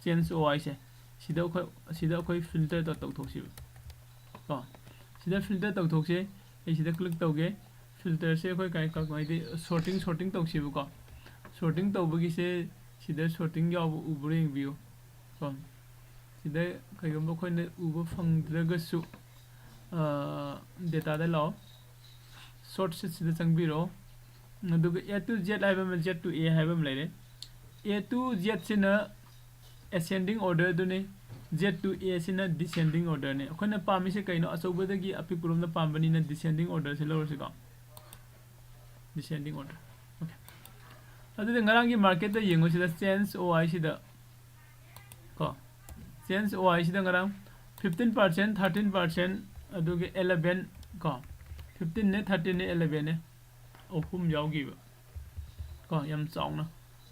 change O I ꯁꯦ, ꯁꯤꯗ ꯑꯩꯈꯣꯏ, ꯁꯤꯗ ꯑꯩꯈꯣꯏ filter ꯇꯧ-, ꯇꯧꯊꯣꯛꯁꯤꯕ ꯀꯣ꯫ ꯁꯤꯗ filter ꯇꯧꯊꯣꯛꯁꯦ꯫ ꯑꯩ ꯁꯤꯗ click ꯇꯧꯒꯦ꯫ Filter ꯁꯦ ꯑꯩꯈꯣꯏ ꯀꯥꯏ-, ꯀꯃꯥꯏꯗꯤ sorting, sorting ꯇꯧꯁꯤꯕꯀꯣ꯫ Sorting ꯇꯧꯕꯒꯤꯁꯦ ꯁꯤꯗ sorting ꯌꯥꯎꯕ ꯎꯕ꯭ꯔꯥ ꯌꯦꯡꯕꯤꯌꯨ ꯀꯣ꯫ ꯁꯤꯗ ꯀꯩꯒꯨꯝꯕ ꯑꯩꯈꯣꯏꯅ ꯎꯕ ꯐꯪꯗ꯭ꯔꯒꯁꯨ, ꯑ, data ꯗ ꯂꯥꯛꯑꯣ꯫ Sort sheet ꯁꯤꯗ ꯆꯪꯕꯤꯔꯛꯑꯣ꯫ ꯑꯗꯨꯒ A to Z ꯍꯥꯏꯕ ꯑꯃ, Z to A ꯍꯥꯏꯕ ꯑꯃ ꯂꯩꯔꯦ꯫ A to Z ꯁꯤꯅ ascending order ꯗꯨꯅꯤ, Z to A ꯁꯤꯅ descending order ꯅꯤ꯫ ꯑꯩꯈꯣꯏꯅ ꯄꯥꯝꯃꯤꯁꯦ ꯀꯩꯅꯣ? ꯑꯆꯧꯕꯗꯒꯤ ꯑꯄꯤꯛꯄꯔꯣꯝꯗ ꯄꯥꯝꯕꯅꯤꯅ descending order ꯁꯤ ꯂꯧꯔꯁꯤꯀꯣ꯫ Descending order꯫ Okay꯫ ꯑꯗꯨꯗꯤ ꯉꯔꯥꯡꯒꯤ market ꯇ ꯌꯦꯡꯉꯨ, ꯁꯤꯗ change O I ꯁꯤꯗ ꯀꯣ, change O I ꯁꯤꯗ ꯉꯔꯥꯡ fifteen percent, thirteen percent, ꯑꯗꯨꯒ eleven ꯀꯣ, fifteen ꯅꯦ, thirteen ꯅꯦ, eleven ꯅꯦ, ꯑꯍꯨꯝ ꯌꯥꯎꯈꯤꯕ ꯀꯣ, ꯌꯥꯝ ꯆꯥꯎꯅ꯫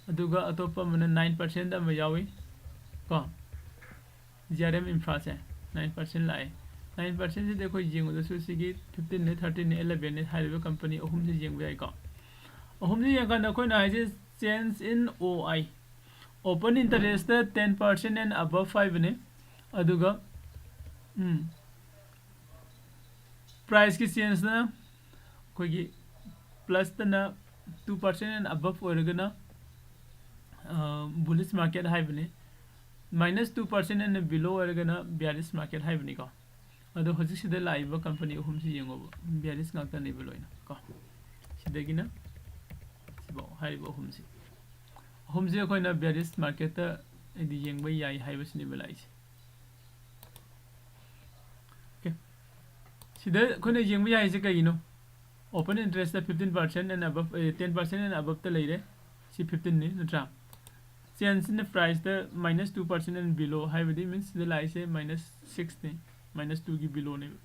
ꯑꯗꯨꯒ ꯑꯇꯣꯞꯄ ꯑꯃꯅ nine percent ꯑꯃ ꯌꯥꯎꯏ ꯀꯣ, G R M Infra ꯁꯦ nine percent ꯂꯥꯛꯑꯦ꯫ Nine percent ꯁꯤꯗꯤ ꯑꯩꯈꯣꯏ ꯌꯦꯡꯕꯗꯁꯨ ꯁꯤꯒꯤ fifteen ꯅꯦ, thirteen ꯅꯦ, eleven ꯅꯦ ꯍꯥꯏꯔꯤꯕ company ꯑꯍꯨꯝꯁꯤ ꯌꯦꯡꯕ ꯌꯥꯏꯀꯣ꯫ ꯑꯍꯨꯝꯁꯤ ꯌꯦꯡꯀꯥꯟꯗ ꯑꯩꯈꯣꯏꯅ ꯍꯥꯏꯁꯦ change in O I, open interest ꯇ ten percent and above ꯍꯥꯏꯕꯅꯦ꯫ ꯑꯗꯨꯒ, ꯎꯝ, price ꯀꯤ change ꯅ ꯑꯩꯈꯣꯏꯒꯤ plus ꯇꯅ two percent and above ꯑꯣꯏꯔꯒꯅ, ꯑ, bullish market ꯍꯥꯏꯕꯅꯤ, minus two percent and below ꯑꯣꯏꯔꯒꯅ bearish market ꯍꯥꯏꯕꯅꯤꯀꯣ꯫ ꯑꯗꯣ ꯍꯧꯖꯤꯛꯁꯤꯗ ꯂꯥꯛꯏꯕ company ꯑꯍꯨꯝꯁꯤ ꯌꯦꯡꯉꯣꯕ, bearish ꯉꯥꯛꯇꯅꯦꯕ ꯂꯣꯏꯅ ꯀꯣ꯫ ꯁꯤꯗꯒꯤꯅ ꯁꯤꯐꯥꯎ ꯍꯥꯏꯔꯤꯕ ꯑꯍꯨꯝꯁꯤ, ꯑꯍꯨꯝꯁꯤ ꯑꯩꯈꯣꯏꯅ bearish market ꯇ ꯍꯥꯏꯗꯤ ꯌꯦꯡꯕ ꯌꯥꯏ ꯍꯥꯏꯕꯁꯤꯅꯦꯕ ꯂꯥꯛꯏꯁꯦ꯫ Okay꯫ ꯁꯤꯗ ꯑꯩꯈꯣꯏꯅ ꯌꯦꯡꯕ ꯌꯥꯏꯁꯦ ꯀꯩꯒꯤꯅꯣ? Open interest fifteen percent and above, ten percent and ꯑꯕꯞꯇ ꯂꯩꯔꯦ꯫ ꯁꯤ ꯐꯤꯐꯇꯤꯟꯅꯤ, ꯅꯠꯇ꯭ꯔꯥ? Change in price ꯇ minus two percent and below ꯍꯥꯏꯕꯗꯤ ꯃꯤꯟꯁ ꯁꯤꯗ ꯂꯥꯛꯏꯁꯦ ꯃꯥꯏꯅꯁ ꯁꯤꯛꯁꯅꯤ, ꯃꯥꯏꯅꯁ ꯇꯨꯒꯤ ꯕꯤꯂꯣꯅꯦꯕ꯫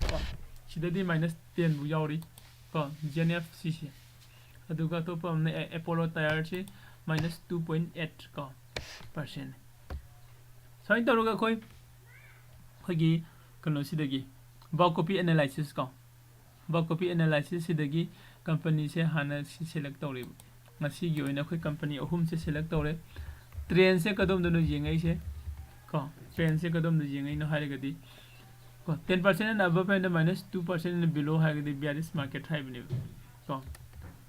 ꯀꯣ, ꯁꯤꯗꯗꯤ ꯃꯥꯏꯅꯁ ꯇꯦꯟꯕꯨ ꯌꯥꯎꯔꯤ꯫ ꯀꯣ, ꯖꯤ ꯑꯦꯟ ꯑꯦꯐ ꯁꯤꯁꯦ꯫ ꯑꯗꯨꯒ ꯑꯇꯣꯞꯄ ꯑꯃꯅ ꯑꯦ-, ꯑꯦꯄꯣꯂꯣ ꯇꯥꯌꯔꯁꯤ ꯃꯥꯏꯅꯁ ꯇꯨ ꯄꯣꯏꯟ ꯑꯩꯠ ꯀꯣ ꯄꯥꯔꯁꯦꯟ꯫ ꯁꯨꯃꯥꯏꯅ ꯇꯧꯔꯒ ꯑꯩꯈꯣꯏ, ꯑꯩꯈꯣꯏꯒꯤ ꯀꯩꯅꯣꯁꯤꯗꯒꯤ, ꯕꯥꯎ ꯀꯣꯄꯤ ꯑꯦꯅꯥꯂꯥꯏꯁꯤꯁ ꯀꯣ, ꯕꯥꯎ ꯀꯣꯄꯤ ꯑꯦꯅꯥꯂꯥꯏꯁꯤꯁꯁꯤꯗꯒꯤ ꯀꯝꯄꯅꯤꯁꯦ ꯍꯥꯟꯅ ꯁꯤ ꯁꯦꯂꯦꯛ ꯇꯧꯔꯦꯕ꯫ ꯉꯁꯤꯒꯤ ꯑꯣꯏꯅ ꯑꯩꯈꯣꯏ ꯀꯝꯄꯅꯤ ꯑꯍꯨꯝꯁꯦ ꯁꯦꯂꯦꯛ ꯇꯧꯔꯦ꯫ ꯇ꯭ꯔꯦꯟꯁꯦ ꯀꯗꯣꯝꯗꯅꯣ ꯌꯦꯡꯉꯛꯏꯁꯦ? ꯀꯣ, ꯇ꯭ꯔꯦꯟꯁꯦ ꯀꯗꯣꯝꯗ ꯌꯦꯡꯉꯛꯏꯅꯣ ꯍꯥꯏꯔꯒꯗꯤ, ꯀꯣ, ten percent and above and minus two percent and below ꯍꯥꯏꯔꯒꯗꯤ bearish market ꯍꯥꯏꯕꯅꯦꯕ꯫ ꯀꯣ,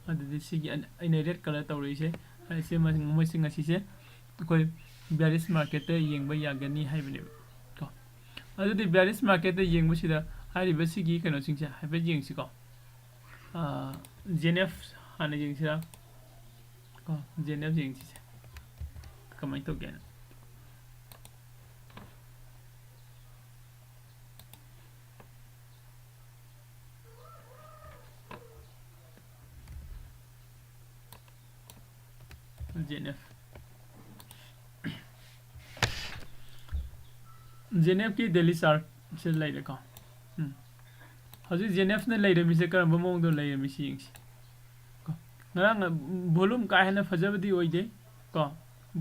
ꯑꯗꯨꯗꯤ ꯁꯤꯒꯤ ꯑꯩꯅ, ꯑꯩꯅ ꯔꯦꯗ ꯀꯂꯔ ꯇꯧꯔꯛꯏꯁꯦ, ꯑꯩꯁꯦ ꯃ-, ꯃꯣꯏꯁꯦ ꯉꯁꯤꯁꯦ ꯑꯩꯈꯣꯏ bearish market ꯇ ꯌꯦꯡꯕ ꯌꯥꯒꯅꯤ ꯍꯥꯏꯕꯅꯦꯕ꯫ ꯀꯣ, ꯑꯗꯨꯗꯤ bearish market ꯇ ꯌꯦꯡꯕꯁꯤꯗ ꯍꯥꯏꯔꯤꯕ ꯁꯤꯒꯤ ꯀꯩꯅꯣꯁꯤꯡꯁꯦ ꯍꯥꯏꯐꯦꯠ ꯌꯦꯡꯁꯤꯀꯣ꯫ ꯑꯥ, ꯖꯤ ꯑꯦꯟ ꯑꯦꯐ ꯍꯥꯟꯅ ꯌꯦꯡꯁꯤꯔꯥ? ꯀꯣ, ꯖꯤ ꯑꯦꯟ ꯑꯦꯐ ꯌꯦꯡꯁꯤꯁꯦ ꯀꯃꯥꯏꯅ ꯇꯧꯒꯦꯅ꯫ G N F. G N ꯑꯦꯐꯀꯤ daily chart ꯁꯦ ꯂꯩꯔꯦꯀꯣ꯫ ꯎꯝ꯫ ꯍꯧꯖꯤꯛ ꯖꯤ ꯑꯦꯟ ꯑꯦꯐꯅ ꯂꯩꯔꯝꯃꯤꯁꯦ ꯀꯔꯝꯕ ꯃꯑꯣꯡꯗ ꯂꯩꯔꯝꯃꯤ ꯁꯤ ꯌꯦꯡꯁꯤ꯫ ꯀꯣ꯫ ꯉꯔꯥꯡ volume ꯀꯥ ꯍꯦꯟꯅ ꯐꯖꯕꯗꯤ ꯑꯣꯏꯗꯦ꯫ ꯀꯣ꯫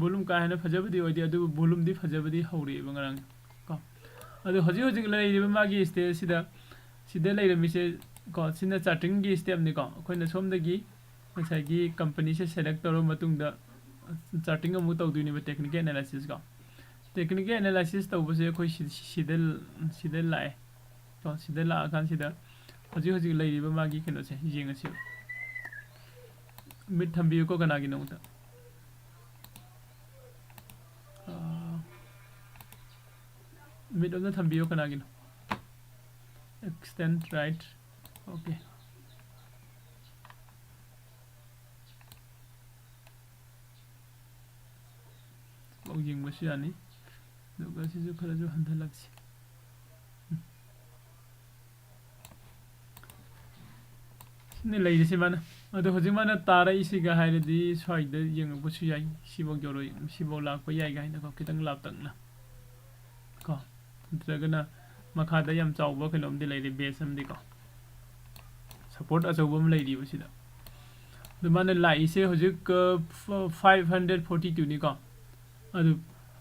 Volume ꯀꯥ ꯍꯦꯟꯅ ꯐꯖꯕꯗꯤ ꯑꯣꯏꯗꯦ, ꯑꯗꯨꯕꯨ volume ꯗꯤ ꯐꯖꯕꯗꯤ ꯍꯧꯔꯛꯑꯦꯕ ꯉꯔꯥꯡ꯫ ꯀꯣ꯫ ꯑꯗꯣ ꯍꯧꯖꯤꯛ ꯍꯧꯖꯤꯛ ꯂꯩꯔꯤꯕ ꯃꯥꯒꯤ stage ꯁꯤꯗ, ꯁꯤꯗ ꯂꯩꯔꯝꯃꯤꯁꯦ, ꯀꯣ, ꯁꯤꯅ charting ꯒꯤ step ꯅꯤꯀꯣ꯫ ꯑꯩꯈꯣꯏꯅ ꯁꯣꯝꯗꯒꯤ ꯉꯁꯥꯏꯒꯤ ꯀꯝꯄꯅꯤꯁꯦ select ꯇꯧꯔꯕ ꯃꯇꯨꯡꯗ, charting ꯑꯃꯨꯛ ꯇꯧꯗꯣꯏꯅꯦꯕ, technical analysis ꯀꯣ꯫ Technical analysis ꯇꯧꯕꯁꯦ ꯑꯩꯈꯣꯏ ꯁꯤ-, ꯁꯤꯗ, ꯁꯤꯗ ꯂꯥꯛꯑꯦ꯫ ꯀꯣ, ꯁꯤꯗ ꯂꯥꯛꯑꯀꯥꯟꯁꯤꯗ ꯍꯧꯖꯤꯛ ꯍꯧꯖꯤꯛ ꯂꯩꯔꯤꯕ ꯃꯥꯒꯤ ꯀꯩꯅꯣꯁꯦ ꯌꯦꯡꯉꯁꯤ꯫ Mid ꯊꯝꯕꯤꯌꯨꯀꯣ ꯀꯅꯥꯒꯤꯅꯣ ꯑꯃꯨꯛꯇ꯫ ꯑꯥ, mid ꯑꯝꯇ ꯊꯝꯕꯤꯌꯨ ꯀꯅꯥꯒꯤꯅꯣ꯫ Extend right. Okay. ꯁꯤꯐꯥꯎ ꯌꯦꯡꯕꯁꯨ ꯌꯥꯅꯤ꯫ ꯑꯗꯨꯒ ꯁꯤꯁꯨ ꯈꯔꯁꯨ ꯍꯟꯊꯍꯜꯂꯛꯁꯤ꯫ ꯎꯝ꯫ ꯁꯤꯅ ꯂꯩꯔꯤꯁꯦ ꯃꯥꯅ꯫ ꯑꯗꯣ ꯍꯧꯖꯤꯛ ꯃꯥꯅ ꯇꯥꯔꯛꯏꯁꯤꯒ ꯍꯥꯏꯔꯗꯤ ꯁ꯭ꯋꯥꯏꯗ ꯌꯦꯡꯉꯛꯄꯁꯨ ꯌꯥꯏ, ꯁꯤꯐꯧ ꯌꯧꯔꯣꯏ, ꯁꯤꯐꯧ ꯂꯥꯛꯄ ꯌꯥꯏꯒ ꯍꯥꯏꯅꯀꯣ, ꯈꯤꯇꯪ ꯂꯥꯞꯇꯛꯅ ꯀꯣ, ꯅꯠꯇ꯭ꯔꯒꯅ ꯃꯈꯥꯗ ꯌꯥꯝ ꯆꯥꯎꯕ ꯀꯩꯅꯣꯝꯗꯤ ꯂꯩꯔꯦ, ꯕꯦꯁ ꯑꯃꯗꯤꯀꯣ, ꯁꯞꯄꯣꯔꯠ ꯑꯆꯧꯕ ꯑꯃ ꯂꯩꯔꯤꯕ ꯁꯤꯗ꯫ ꯑꯗꯨ ꯃꯥꯅ ꯂꯥꯛꯏꯁꯦ ꯍꯧꯖꯤꯛ ꯐꯥꯏꯚ ꯍꯟꯗ꯭ꯔꯦꯠ ꯐꯣꯔꯇꯤ ꯇꯨꯅꯤꯀꯣ꯫ ꯑꯗꯨ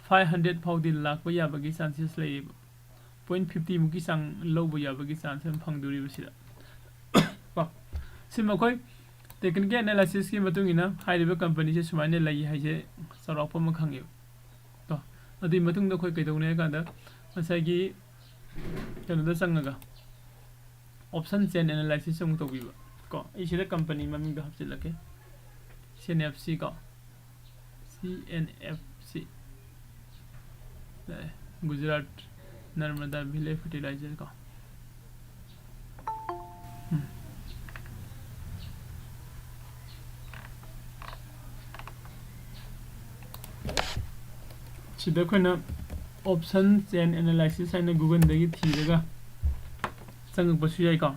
ꯐꯥꯏꯚ ꯍꯟꯗ꯭ꯔꯦꯠ ꯐꯥꯎꯗꯤ ꯂꯥꯛꯄ ꯌꯥꯕꯒꯤ ꯆꯥꯟꯁꯦꯁ ꯂꯩꯌꯦꯕ꯫ ꯄꯣꯏꯟ ꯐꯤꯐꯇꯤ ꯃꯨꯛꯀꯤ ꯆꯥꯡ ꯂꯧꯕ ꯌꯥꯕꯒꯤ ꯆꯥꯟꯁ ꯑꯃ ꯐꯪꯗꯣꯔꯤꯕ ꯁꯤꯗ ꯀꯣ꯫ ꯁꯤ ꯃꯈꯣꯏ ꯇꯦꯛꯅꯤꯀꯦꯜ ꯑꯦꯅꯥꯂꯥꯏꯁꯤꯁꯀꯤ ꯃꯇꯨꯡ ꯏꯟꯅ ꯍꯥꯏꯔꯤꯕ ꯀꯝꯄꯅꯤꯁꯦ ꯁꯨꯃꯥꯏꯅ ꯂꯩ ꯍꯥꯏꯁꯦ ꯆꯥꯎꯔꯥꯛꯄ ꯑꯃ ꯈꯪꯉꯦꯕ ꯀꯣ꯫ ꯑꯗꯨꯒꯤ ꯃꯇꯨꯡꯗ ꯑꯩꯈꯣꯏ ꯀꯩꯗꯧꯅꯤ ꯍꯥꯏ ꯀꯥꯟꯗ ꯉꯁꯥꯏꯒꯤ ꯀꯩꯅꯣꯗ ꯆꯪꯉꯒ ꯑꯣꯞꯁꯟ ꯆꯦꯟ ꯑꯦꯅꯥꯂꯥꯏꯁꯤꯁ ꯑꯃꯨꯛ ꯇꯧꯕꯤꯕ ꯀꯣ꯫ ꯑꯩ ꯁꯤꯗ ꯀꯝꯄꯅꯤ ꯃꯃꯤꯡꯗꯣ ꯍꯥꯞꯆꯤꯜꯂꯛꯀꯦ, ꯁꯤ ꯑꯦꯟ ꯑꯦꯐ ꯁꯤ ꯀꯣ, ꯁꯤ ꯑꯦꯟ ꯑꯦꯐ ꯁꯤ, ꯒꯨꯖꯔꯥꯠ ꯅꯔꯃꯗꯥ ꯚꯦꯂꯤ ꯐꯔꯇꯤꯂꯥꯏꯖꯔ ꯀꯣ꯫ ꯎꯝ꯫ ꯁꯤꯗ ꯑꯩꯈꯣꯏꯅ ꯑꯣꯞꯁꯟ ꯆꯦꯟ ꯑꯦꯅꯥꯂꯥꯏꯁꯤꯁ ꯍꯥꯏꯅ ꯒꯨꯒꯜꯗꯒꯤ ꯊꯤꯔꯒ ꯆꯪꯉꯛꯄꯁꯨ ꯌꯥꯏꯀꯣ,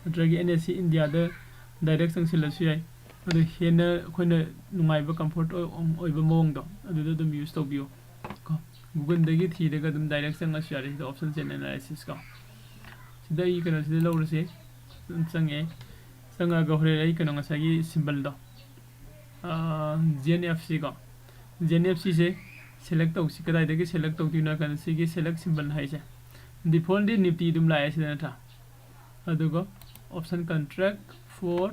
ꯅꯠꯇ꯭ꯔꯒ ꯑꯦꯟ ꯑꯦꯁ ꯁꯤ ꯏꯟꯗꯤꯌꯥꯗ ꯗꯥꯏꯔꯦꯛ ꯆꯪꯁꯤꯜꯂꯁꯨ ꯌꯥꯏ꯫ ꯑꯗꯨ ꯍꯦꯟꯅ ꯑꯩꯈꯣꯏꯅ ꯅꯨꯡꯉꯥꯏꯕ, ꯀꯝꯐꯣꯔꯠ ꯑꯣꯏꯕ ꯃꯑꯣꯡꯗꯣ ꯑꯗꯨꯗ ꯑꯗꯨꯝ ꯌꯨꯁ ꯇꯧꯕꯤꯌꯨ ꯀꯣ꯫ ꯒꯨꯒꯜꯗꯒꯤ ꯊꯤꯔꯒ ꯑꯗꯨꯝ ꯗꯥꯏꯔꯦꯛ ꯆꯪꯉꯁꯨ ꯌꯥꯔꯦ ꯁꯤꯗ ꯑꯣꯞꯁꯟ ꯆꯦꯟ ꯑꯦꯅꯥꯂꯥꯏꯁꯤꯁ ꯀꯣ꯫ ꯁꯤꯗ ꯑꯩ ꯀꯩꯅꯣꯁꯤꯗ ꯂꯧꯔꯁꯦ꯫ ꯑꯗꯨꯝ ꯆꯪꯉꯦ꯫ ꯆꯪꯉꯒ ꯍꯣꯔꯦꯟ ꯑꯩ ꯀꯩꯅꯣ ꯉꯁꯥꯏꯒꯤ ꯁꯤꯝꯕꯜꯗꯣ, ꯖꯤ ꯑꯦꯟ ꯑꯦꯐ ꯁꯤ ꯀꯣ, ꯖꯤ ꯑꯦꯟ ꯑꯦꯐ ꯁꯤꯁꯦ ꯁꯦꯂꯦꯛ ꯇꯧꯁꯤ꯫ ꯀꯗꯥꯏꯗꯒꯤ ꯁꯦꯂꯦꯛ ꯇꯧꯗꯣꯏꯅꯣ ꯍꯥꯏ ꯀꯥꯟꯗ ꯁꯤꯒꯤ ꯁꯦꯂꯦꯛ ꯁꯤꯝꯕꯜ ꯍꯥꯏꯁꯦ ꯗꯤꯐꯣꯜꯠꯂꯤ ꯅꯤꯐꯇꯤ ꯑꯗꯨꯝ ꯂꯥꯛꯑꯦ ꯁꯤꯗ, ꯅꯠꯇ꯭ꯔꯥ? ꯑꯗꯨꯒ option contract for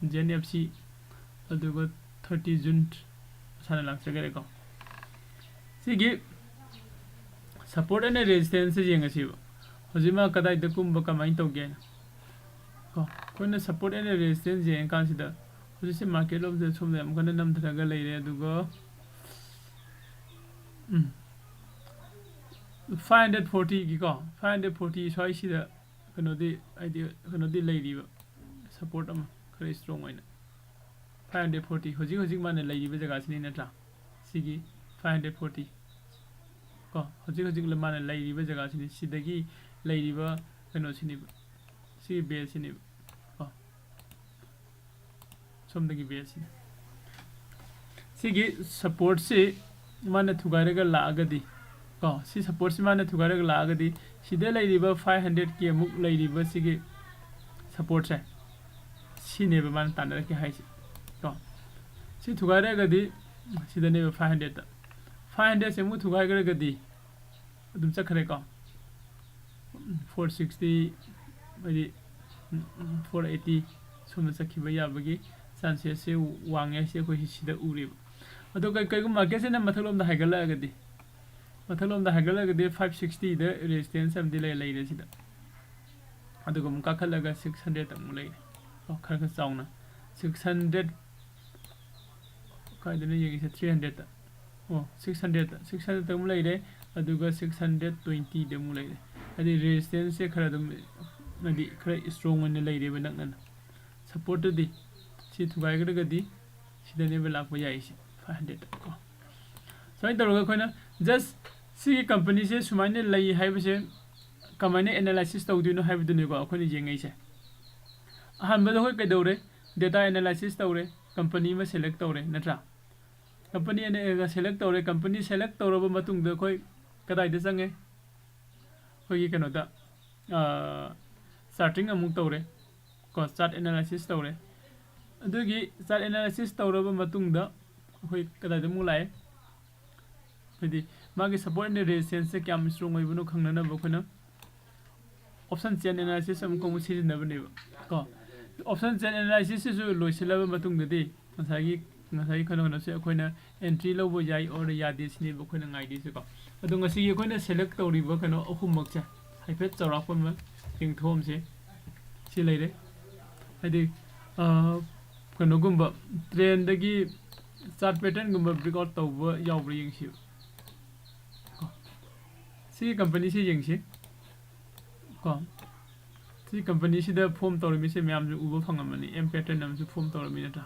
G N F C, ꯑꯗꯨꯒ ꯊꯥꯔꯇꯤ ꯖꯨꯟ ꯃꯁꯥꯅ ꯂꯥꯛꯆꯈꯔꯦꯀꯣ꯫ ꯁꯤꯒꯤ ꯁꯞꯄꯣꯔꯠ ꯑꯦꯟ ꯔꯦꯖꯤꯁꯇꯦꯟꯁꯁꯦ ꯌꯦꯡꯉꯁꯤꯕ, ꯍꯧꯖꯤꯛ ꯃꯥ ꯀꯗꯥꯏꯗ ꯀꯨꯝꯕ, ꯀꯃꯥꯏꯅ ꯇꯧꯒꯦꯅ ꯀꯣ꯫ ꯑꯩꯈꯣꯏꯅ ꯁꯞꯄꯣꯔꯠ ꯑꯦꯟ ꯔꯦꯖꯤꯁꯇꯦꯟꯁ ꯌꯦꯡꯉꯀꯥꯟꯁꯤꯗ ꯍꯧꯖꯤꯛꯁꯦ ꯃꯥꯔꯀꯦꯠ ꯂꯣꯝꯁꯤꯗ ꯁꯣꯝꯗ ꯌꯥꯝ ꯀꯟꯅ ꯅꯝꯊꯔꯒ ꯂꯩꯔꯦ꯫ ꯑꯗꯨꯒ ꯎꯝ, ꯐꯥꯏꯚ ꯍꯟꯗ꯭ꯔꯦꯠ ꯐꯣꯔꯇꯤꯒꯤꯀꯣ, ꯐꯥꯏꯚ ꯍꯟꯗ꯭ꯔꯦꯠ ꯐꯣꯔꯇꯤ ꯁ꯭ꯋꯥꯏꯁꯤꯗ ꯀꯩꯅꯣꯗꯤ, ꯍꯥꯏꯗꯤ ꯀꯩꯅꯣꯗꯤ ꯂꯩꯔꯤꯕ, ꯁꯞꯄꯣꯔꯠ ꯑꯃ ꯈꯔ ꯏꯁꯇ꯭ꯔꯣꯡ ꯑꯣꯏꯅ꯫ ꯐꯥꯏꯚ ꯍꯟꯗ꯭ꯔꯦꯠ ꯐꯣꯔꯇꯤ ꯍꯧꯖꯤꯛ ꯍꯧꯖꯤꯛ ꯃꯥꯅ ꯂꯩꯔꯤꯕ ꯖꯒꯥꯁꯤꯅꯤ, ꯅꯠꯇ꯭ꯔꯥ? ꯁꯤꯒꯤ ꯐꯥꯏꯚ ꯍꯟꯗ꯭ꯔꯦꯠ ꯐꯣꯔꯇꯤ ꯀꯣ, ꯍꯧꯖꯤꯛ ꯍꯧꯖꯤꯛ ꯃꯥꯅ ꯂꯩꯔꯤꯕ ꯖꯒꯥꯁꯤꯅꯤ, ꯁꯤꯗꯒꯤ ꯂꯩꯔꯤꯕ ꯀꯩꯅꯣꯁꯤꯅꯦꯕ, ꯁꯤꯒꯤ ꯕꯦꯁꯁꯤꯅꯦꯕ ꯀꯣ, ꯁꯣꯝꯗꯒꯤ ꯕꯦꯁꯁꯤꯅꯦ꯫ ꯁꯤꯒꯤ ꯁꯞꯄꯣꯔꯠꯁꯤ ꯃꯥꯅ ꯊꯨꯒꯥꯏꯔꯒ ꯂꯥꯛꯑꯒꯗꯤ ꯀꯣ, ꯁꯤ ꯁꯞꯄꯣꯔꯠꯁꯤ ꯃꯥꯅ ꯊꯨꯒꯥꯏꯔꯒ ꯂꯥꯛꯑꯒꯗꯤ ꯁꯤꯗ ꯂꯩꯔꯤꯕ ꯐꯥꯏꯚ ꯍꯟꯗ꯭ꯔꯦꯠꯀꯤ ꯑꯃꯨꯛ ꯂꯩꯔꯤꯕ ꯁꯤꯒꯤ ꯁꯞꯄꯣꯔꯠꯁꯦ, ꯁꯤꯅꯦꯕ ꯃꯥꯅ ꯇꯥꯟꯅꯔꯛꯀꯦ ꯍꯥꯏꯁꯦ ꯀꯣ꯫ ꯁꯤ ꯊꯨꯒꯥꯏꯔꯒꯗꯤ ꯁꯤꯗꯅꯦꯕ ꯐꯥꯏꯚ ꯍꯟꯗ꯭ꯔꯦꯠꯇ, ꯐꯥꯏꯚ ꯍꯟꯗ꯭ꯔꯦꯠꯁꯦ ꯑꯃꯨꯛ ꯊꯨꯒꯥꯏꯈ꯭ꯔꯒꯗꯤ ꯑꯗꯨꯝ ꯆꯠꯈ꯭ꯔꯦꯀꯣ꯫ ꯐꯣꯔ ꯁꯤꯛꯁꯇꯤ, ꯍꯥꯏꯗꯤ ꯐꯣꯔ ꯑꯩꯠꯇꯤ ꯁꯨꯝꯅ ꯆꯠꯈꯤꯕ ꯌꯥꯕꯒꯤ ꯆꯥꯟꯁꯦꯁꯁꯦ ꯋꯥꯡꯉꯦ ꯍꯥꯏꯁꯦ ꯑꯩꯈꯣꯏ ꯁꯤꯗ ꯎꯔꯦꯕ꯫ ꯑꯗꯣ ꯀꯩ-, ꯀꯩꯒꯨꯝꯕ ꯃꯥꯔꯀꯦꯠꯁꯤꯅ ꯃꯊꯛꯂꯣꯝꯗ ꯍꯥꯏꯒꯠꯂꯛꯑꯒꯗꯤ, ꯃꯊꯛꯂꯣꯝꯗ ꯍꯥꯏꯒꯠꯂꯛꯑꯒꯗꯤ ꯐꯥꯏꯚ ꯁꯤꯛꯁꯇꯤꯗ ꯔꯦꯁꯤꯁꯇꯦꯟꯁ ꯑꯃꯗꯤ ꯂꯩ, ꯂꯩꯔꯦ ꯁꯤꯗ꯫ ꯑꯗꯨꯒ ꯑꯃꯨꯛ ꯀꯥꯈꯠꯂꯒ ꯁꯤꯛꯁ ꯍꯟꯗ꯭ꯔꯦꯠ ꯑꯃꯨꯛ ꯂꯩꯔꯦ꯫ ꯑꯣ, ꯈꯔ ꯈꯔ ꯆꯥꯎꯅ ꯁꯤꯛꯁ ꯍꯟꯗ꯭ꯔꯦꯠ, ꯀꯥꯏꯗꯅꯣ ꯌꯦꯡꯉꯤꯁꯦ? ꯊ꯭ꯔꯤ ꯍꯟꯗ꯭ꯔꯦꯠꯇ꯫ ꯑꯣ, ꯁꯤꯛꯁ ꯍꯟꯗ꯭ꯔꯦꯠꯇ, ꯁꯤꯛꯁ ꯍꯟꯗ꯭ꯔꯦꯠꯇ ꯑꯃꯨꯛ ꯂꯩꯔꯦ, ꯑꯗꯨꯒ ꯁꯤꯛꯁ ꯍꯟꯗ꯭ꯔꯦꯠ ꯇ꯭ꯋꯦꯟꯇꯤꯗ ꯑꯃꯨꯛ ꯂꯩꯔꯦ꯫ ꯍꯥꯏꯗꯤ ꯔꯦꯁꯤꯁꯇꯦꯟꯁꯁꯦ ꯈꯔ ꯑꯗꯨꯝ, ꯍꯥꯏꯗꯤ ꯈꯔ ꯏꯁꯇ꯭ꯔꯣꯡ ꯑꯣꯏꯅ ꯂꯩꯔꯦꯕ ꯅꯛꯅꯅ꯫ ꯁꯞꯄꯣꯔꯠꯇꯨꯗꯤ ꯁꯤ ꯊꯨꯒꯥꯏꯈ꯭ꯔꯒꯗꯤ ꯁꯤꯗꯅꯦꯕ ꯂꯥꯛꯄ ꯌꯥꯏꯁꯦ, ꯐꯥꯏꯚ ꯍꯟꯗ꯭ꯔꯦꯠꯇ ꯀꯣ꯫ ꯁꯨꯃꯥꯏꯅ ꯇꯧꯔꯒ ꯑꯩꯈꯣꯏꯅ ꯖꯁ ꯁꯤꯒꯤ ꯀꯝꯄꯅꯤꯁꯦ ꯁꯨꯃꯥꯏꯅ ꯂꯩ ꯍꯥꯏꯕꯁꯦ ꯀꯃꯥꯏꯅ ꯑꯦꯅꯥꯂꯥꯏꯁꯤꯁ ꯇꯧꯗꯣꯏꯅꯣ ꯍꯥꯏꯕꯗꯨꯅꯤꯀꯣ ꯑꯩꯈꯣꯏꯅ ꯌꯦꯡꯉꯛꯏꯁꯦ꯫ ꯑꯍꯥꯟꯕꯗ ꯑꯩꯈꯣꯏ ꯀꯩꯗꯧꯔꯦ? ꯗꯦꯇꯥ ꯑꯦꯅꯥꯂꯥꯏꯁꯤꯁ ꯇꯧꯔꯦ, ꯀꯝꯄꯅꯤ ꯑꯃ ꯁꯦꯂꯦꯛ ꯇꯧꯔꯦ, ꯅꯠꯇ꯭ꯔꯥ? ꯀꯝꯄꯅꯤ ꯑꯅ ꯁꯦꯂꯦꯛ ꯇꯧꯔꯦ, ꯀꯝꯄꯅꯤ ꯁꯦꯂꯦꯛ ꯇꯧꯔꯕ ꯃꯇꯨꯡꯗ ꯑꯩꯈꯣꯏ ꯀꯗꯥꯏꯗ ꯆꯪꯉꯦ? ꯑꯩꯈꯣꯏꯒꯤ ꯀꯩꯅꯣꯗ, ꯆꯥꯔꯇꯤꯡ ꯑꯃꯨꯛ ꯇꯧꯔꯦ ꯀꯣ, ꯆꯥꯔꯠ ꯑꯦꯅꯥꯂꯥꯏꯁꯤꯁ ꯇꯧꯔꯦ꯫ ꯑꯗꯨꯒꯤ ꯆꯥꯔꯠ ꯑꯦꯅꯥꯂꯥꯏꯁꯤꯁ ꯇꯧꯔꯕ ꯃꯇꯨꯡꯗ ꯑꯩꯈꯣꯏ ꯀꯗꯥꯏꯗ ꯑꯃꯨꯛ ꯂꯥꯛꯑꯦ? ꯍꯥꯏꯗꯤ ꯃꯥꯒꯤ ꯁꯞꯄꯣꯔꯠ ꯑꯦꯟ ꯔꯦꯖꯤꯁꯇꯦꯟꯁꯁꯦ ꯀꯌꯥꯝ ꯏꯁꯇ꯭ꯔꯣꯡ ꯑꯣꯏꯕꯅꯣ ꯈꯪꯅꯅꯕ ꯑꯩꯈꯣꯏꯅ ꯑꯣꯞꯁꯟ ꯆꯦꯟ ꯑꯦꯅꯥꯂꯥꯏꯁꯤꯁ ꯑꯃꯨꯛꯀ ꯑꯃꯨꯛ ꯁꯤꯖꯤꯟꯅꯕꯅꯦꯕ ꯀꯣ꯫ ꯑꯣꯞꯁꯟ ꯆꯦꯟ ꯑꯦꯅꯥꯂꯥꯏꯁꯤꯁꯁꯤꯁꯨ ꯂꯣꯏꯁꯤꯜꯂꯕ ꯃꯇꯨꯡꯗꯗꯤ ꯉꯁꯥꯏꯒꯤ, ꯉꯁꯥꯏꯒꯤ ꯀꯩꯅꯣ, ꯀꯩꯅꯣꯁꯦ ꯑꯩꯈꯣꯏꯅ ꯑꯦꯟꯇ꯭ꯔꯤ ꯂꯧꯕ ꯌꯥꯏ ꯑꯣꯔ ꯌꯥꯗꯦ ꯁꯤꯅꯦꯕ ꯑꯩꯈꯣꯏꯅ ꯉꯥꯏꯗꯣꯏꯁꯦꯀꯣ꯫ ꯑꯗꯣ ꯉꯁꯤꯒꯤ ꯑꯩꯈꯣꯏꯅ ꯁꯦꯂꯦꯛ ꯇꯧꯔꯤꯕ ꯀꯩꯅꯣ ꯑꯍꯨꯝꯃꯛꯁꯦ ꯍꯥꯏꯐꯦꯠ ꯆꯥꯎꯔꯥꯛꯄ ꯑꯃ ꯌꯦꯡꯊꯣꯛꯑꯝꯁꯦ꯫ ꯁꯤ ꯂꯩꯔꯦ꯫ ꯍꯥꯏꯗꯤ, ꯑ, ꯀꯩꯅꯣꯒꯨꯝꯕ ꯇ꯭ꯔꯦꯟꯗꯒꯤ ꯆꯥꯔꯠ ꯄꯦꯇꯔꯟꯒꯨꯝꯕ ꯕ꯭ꯔꯦꯛ ꯑꯥꯎꯠ ꯇꯧꯕ ꯌꯥꯎꯕ꯭ꯔꯥ ꯌꯦꯡꯁꯤꯕ꯫ ꯀꯣ꯫ ꯁꯤꯒꯤ ꯀꯝꯄꯅꯤꯁꯤ ꯌꯦꯡꯁꯤ꯫ ꯀꯣ꯫ ꯁꯤ ꯀꯝꯄꯅꯤꯁꯤꯗ ꯐꯣꯝ ꯇꯧꯔꯝꯃꯤꯁꯦ ꯃꯌꯥꯝꯁꯨ ꯎꯕ ꯐꯪꯉꯝꯃꯅꯤ꯫ ꯑꯦꯝ ꯄꯦꯇꯔꯟ ꯑꯃꯁꯨ ꯐꯣꯝ ꯇꯧꯔꯝꯃꯤ ꯅꯠꯇ꯭ꯔꯥ?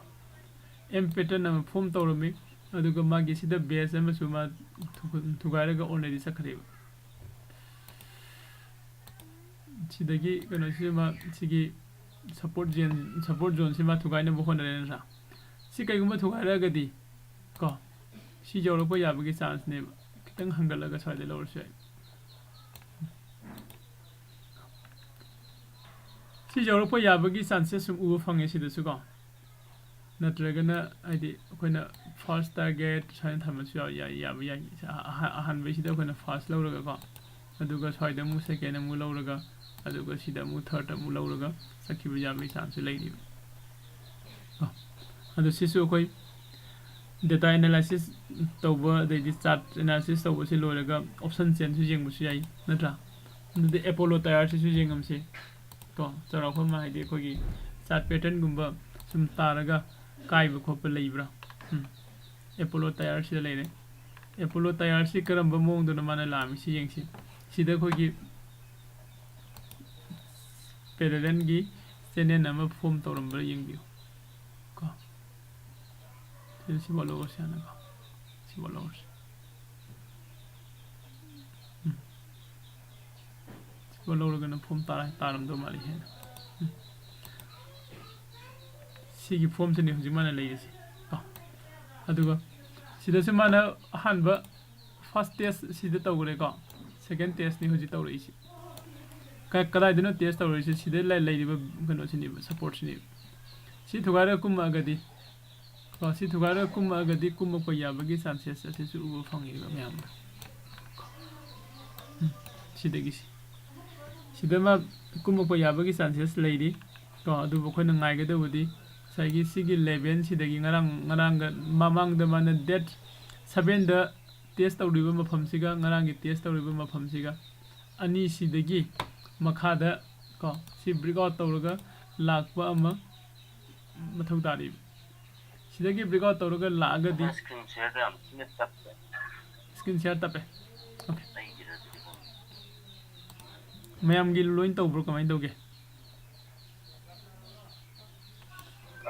ꯑꯦꯝ ꯄꯦꯇꯔꯟ ꯑꯃ ꯐꯣꯝ ꯇꯧꯔꯝꯃꯤ꯫ ꯑꯗꯨꯒ ꯃꯥꯒꯤ ꯁꯤꯗ ꯕꯦꯁ ꯑꯃꯁꯨ ꯃꯥ ꯊꯨ-, ꯊꯨꯒꯥꯏꯔꯒ ꯑꯣꯜꯔꯦꯗꯤ ꯆꯠꯈ꯭ꯔꯦꯕ꯫ ꯁꯤꯗꯒꯤ ꯀꯩꯅꯣꯁꯤꯃ, ꯁꯤꯒꯤ ꯁꯞꯄꯣꯔꯠ ꯖꯦꯟ ꯁꯞꯄꯣꯔꯠ ꯖꯣꯟꯁꯤꯃ ꯊꯨꯒꯥꯏꯅꯕ ꯍꯣꯠꯅꯔꯦ ꯅꯠꯇ꯭ꯔꯥ? ꯁꯤ ꯀꯩꯒꯨꯝꯕ ꯊꯨꯒꯥꯏꯔꯛꯑꯒꯗꯤ ꯀꯣ, ꯁꯤ ꯌꯧꯔꯛꯄ ꯌꯥꯕꯒꯤ ꯆꯥꯟꯁꯅꯦꯕ꯫ ꯈꯤꯇꯪ ꯍꯟꯒꯠꯂꯒ ꯁ꯭ꯋꯥꯏꯗ ꯂꯧꯔꯁꯨ ꯌꯥꯏ꯫ ꯁꯤ ꯌꯧꯔꯛꯄ ꯌꯥꯕꯒꯤ ꯆꯥꯟꯁꯦꯁ ꯁꯨꯝ ꯎꯕ ꯐꯪꯉꯦ ꯁꯤꯗꯁꯨ ꯀꯣ꯫ ꯅꯠꯇ꯭ꯔꯒꯅ ꯍꯥꯏꯗꯤ ꯑꯩꯈꯣꯏꯅ ꯐꯥꯔꯁ ꯇꯥꯔꯒꯦꯠ ꯁꯨꯃꯥꯏꯅ ꯊꯝꯕꯁꯨ ꯌꯥꯎ- ꯌꯥꯏ, ꯌꯥꯕ ꯌꯥꯏ꯫ ꯑꯍ- ꯑꯍꯥꯟꯕꯩꯁꯤꯗ ꯑꯩꯈꯣꯏꯅ ꯐꯥꯔꯁ ꯂꯧꯔꯒꯀꯣ, ꯑꯗꯨꯒ ꯁ꯭ꯋꯥꯏꯗ ꯑꯃꯨꯛ ꯁꯦꯀꯦꯟ ꯑꯃꯨꯛ ꯂꯧꯔꯒ, ꯑꯗꯨꯒ ꯁꯤꯗ ꯑꯃꯨꯛ ꯊꯥꯔꯠ ꯑꯃꯨꯛ ꯂꯧꯔꯒ ꯆꯠꯈꯤꯕ ꯌꯥꯕꯒꯤ ꯆꯥꯟꯁꯁꯨ ꯂꯩꯅꯦꯕ꯫ ꯀꯣ, ꯑꯗꯣ ꯁꯤꯁꯨ ꯑꯩꯈꯣꯏ ꯗꯦꯇꯥ ꯑꯦꯅꯥꯂꯥꯏꯁꯤꯁ ꯇꯧꯕ, ꯑꯗꯩꯗꯤ ꯆꯥꯔꯠ ꯑꯦꯅꯥꯂꯥꯏꯁꯤꯁ ꯇꯧꯕꯁꯤ ꯂꯣꯏꯔꯒ ꯑꯣꯞꯁꯟ ꯆꯦꯟꯁꯨ ꯌꯦꯡꯕꯁꯨ ꯌꯥꯏ ꯅꯠꯇ꯭ꯔꯥ? ꯑꯗꯨꯗꯤ ꯑꯦꯄꯣꯂꯣ ꯇꯥꯌꯔꯁꯤꯁꯨ ꯌꯦꯡꯉꯝꯁꯤ꯫ ꯀꯣ, ꯆꯥꯎꯔꯥꯛꯄ ꯑꯃ ꯍꯥꯏꯗꯤ ꯑꯩꯈꯣꯏꯒꯤ ꯆꯥꯔꯠ ꯄꯦꯇꯔꯟꯒꯨꯝꯕ ꯁꯨꯝ ꯇꯥꯔꯒ ꯀꯥꯏꯕ ꯈꯣꯠꯄ ꯂꯩꯕ꯭ꯔꯥ? ꯎꯝ꯫ ꯑꯦꯄꯣꯂꯣ ꯇꯥꯌꯔꯁꯤꯗ ꯂꯩꯔꯦ꯫ ꯑꯦꯄꯣꯂꯣ ꯇꯥꯌꯔꯁꯤ ꯀꯔꯝꯕ ꯃꯑꯣꯡꯗꯅꯣ ꯃꯥꯅ ꯂꯥꯛꯑꯝꯃꯤꯁꯤ ꯌꯦꯡꯁꯤ꯫ ꯁꯤꯗ ꯑꯩꯈꯣꯏꯒꯤ ꯄꯦꯔꯦꯂꯦꯜꯒꯤ ꯆꯦꯅꯦꯜ ꯑꯃ ꯐꯣꯝ ꯇꯧꯔꯝꯕ꯭ꯔꯥ ꯌꯦꯡꯕꯤꯌꯨ꯫ ꯀꯣ, ꯁꯤꯗ ꯁꯤꯐꯥꯎ ꯂꯧꯔꯁꯤ ꯍꯥꯟꯅꯀꯣ꯫ ꯁꯤꯐꯥꯎ ꯂꯧꯔꯁꯤ꯫ ꯎꯝ꯫ ꯁꯤꯐꯥꯎ ꯂꯧꯔꯒꯅ ꯐꯣꯝ ꯇꯥꯔ-, ꯇꯥꯔꯝꯗꯧ ꯃꯥꯜꯂꯤ ꯍꯦꯟꯅ꯫ ꯎꯝ꯫ ꯁꯤꯒꯤ ꯐꯣꯝꯁꯤꯅꯤ ꯍꯧꯖꯤꯛ ꯃꯥꯅ ꯂꯩꯔꯤꯁꯦ꯫ ꯀꯣ, ꯑꯗꯨꯒ ꯁꯤꯗꯁꯨ ꯃꯥꯅ ꯑꯍꯥꯟꯕ ꯐꯥꯔꯁ ꯇꯦꯁ ꯁꯤꯗ ꯇꯧꯈ꯭ꯔꯦꯀꯣ꯫ ꯁꯦꯀꯦꯟ ꯇꯦꯁꯅꯤ ꯍꯧꯖꯤꯛ ꯇꯧꯔꯛꯏꯁꯤ꯫ ꯀ-, ꯀꯗꯥꯏꯗꯅꯣ ꯇꯦꯁ ꯇꯧꯔꯛꯏꯁꯦ? ꯁꯤꯗ ꯂꯩ-, ꯂꯩꯔꯤꯕ ꯀꯩꯅꯣꯁꯤꯅꯦꯕ, ꯁꯞꯄꯣꯔꯠꯁꯤꯅꯦꯕ꯫ ꯁꯤ ꯊꯨꯒꯥꯏꯔꯒ ꯀꯨꯝꯃꯛꯑꯒꯗꯤ, ꯀꯣ, ꯁꯤ ꯊꯨꯒꯥꯏꯔꯒ ꯀꯨꯝꯃꯛꯑꯒꯗꯤ ꯀꯨꯝꯃꯛꯄ ꯌꯥꯕꯒꯤ ꯆꯥꯟꯁꯦꯁ ꯑꯁꯤꯁꯨ ꯎꯕ ꯐꯪꯉꯦꯕ ꯃꯌꯥꯝꯅ꯫ ꯎꯝ, ꯁꯤꯗꯒꯤꯁꯤ꯫ ꯁꯤꯗ ꯃꯥ ꯀꯨꯝꯃꯛꯄ ꯌꯥꯕꯒꯤ ꯆꯥꯟꯁꯦꯁ ꯂꯩꯔꯤ꯫ ꯀꯣ, ꯑꯗꯨꯕꯨ ꯑꯩꯈꯣꯏꯅ ꯉꯥꯏꯒꯗꯧꯕꯗꯤ ꯉꯁꯥꯏꯒꯤ ꯁꯤꯒꯤ ꯂꯦꯚꯦꯜꯁꯤꯗꯒꯤ ꯉꯔꯥꯡ, ꯉꯔꯥꯡꯒ ꯃꯃꯥꯡꯗ ꯃꯥꯅ ꯗꯦꯠ ꯁꯚꯦꯟꯗ ꯇꯦꯁ ꯇꯧꯔꯤꯕ ꯃꯐꯝꯁꯤꯒ ꯉꯔꯥꯡꯒꯤ ꯇꯦꯁ ꯇꯧꯔꯤꯕ ꯃꯐꯝꯁꯤꯒ ꯑꯅꯤꯁꯤꯗꯒꯤ ꯃꯈꯥꯗ ꯀꯣ, ꯁꯤ ꯕ꯭ꯔꯦꯛ ꯑꯥꯎꯠ ꯇꯧꯔꯒ ꯂꯥꯛꯄ ꯑꯃ ꯃꯊꯧ ꯇꯥꯔꯤꯕ꯫ ꯁꯤꯗꯒꯤ ꯕ꯭ꯔꯦꯛ ꯑꯥꯎꯠ ꯇꯧꯔꯒ ꯂꯥꯛꯑꯒꯗꯤ ꯁ꯭ꯀ꯭ꯔꯤꯟ ꯁꯤꯌꯔꯗ ꯌꯥꯝ ꯊꯤꯅ ꯇꯞꯄꯦ꯫ ꯁ꯭ꯀ꯭ꯔꯤꯟ ꯁꯤꯌꯔ ꯇꯞꯄꯦ꯫ ꯑꯣꯀꯦ꯫ ꯑꯩꯒꯤꯗꯗꯤ ꯃꯌꯥꯝꯒꯤ ꯂꯣꯏ ꯇꯧꯕ꯭ꯔꯣ? ꯀꯃꯥꯏꯅ ꯇꯧꯒꯦ?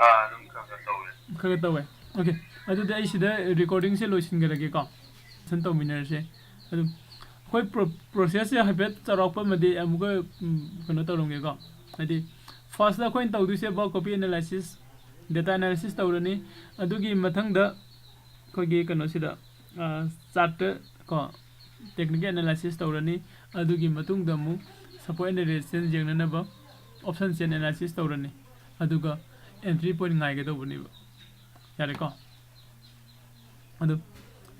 ꯑꯥ, ꯑꯗꯨꯝ ꯈꯔ ꯈꯔ ꯇꯧꯋꯦ꯫ ꯈꯔ ꯈꯔ ꯇꯧꯋꯦ꯫ ꯑꯣꯀꯦ, ꯑꯗꯨꯗꯤ ꯑꯩ ꯁꯤꯗ ꯔꯦꯀꯣꯔꯗꯤꯡꯁꯦ ꯂꯣꯏꯁꯤꯟꯈ꯭ꯔꯒꯦꯀꯣ꯫ ꯁꯟ ꯇꯧꯃꯤꯟꯅꯔꯁꯦ꯫ ꯑꯗꯨꯝ ꯑꯩꯈꯣꯏ ꯄ꯭ꯔꯣ ꯄ꯭ꯔꯣꯁꯦꯁꯁꯦ ꯍꯥꯏꯐꯦꯠ ꯆꯥꯎꯔꯥꯛꯄ ꯑꯃꯗꯤ ꯑꯃꯨꯛꯀ ꯎꯝ, ꯀꯩꯅꯣ ꯇꯧꯔꯝꯒꯦꯀꯣ꯫ ꯍꯥꯏꯗꯤ ꯐꯥꯔꯁꯇ ꯑꯩꯈꯣꯏꯅ ꯇꯧꯗꯣꯏꯁꯦ bulk copy analysis, data analysis ꯇꯧꯔꯅꯤ꯫ ꯑꯗꯨꯒꯤ ꯃꯊꯪꯗ ꯑꯩꯈꯣꯏꯒꯤ ꯀꯩꯅꯣꯁꯤꯗ ꯆꯥꯔꯠꯇ ꯀꯣ technical analysis ꯇꯧꯔꯅꯤ꯫ ꯑꯗꯨꯒꯤ ꯃꯇꯨꯡꯗ ꯑꯃꯨꯛ support and resistance ꯌꯦꯡꯅꯅꯕ option chain analysis ꯇꯧꯔꯅꯤ꯫ ꯑꯗꯨꯒ entry point ꯉꯥꯏꯒꯗꯧꯕꯅꯦꯕ꯫ ꯌꯥꯔꯦꯀꯣ? ꯑꯗꯨ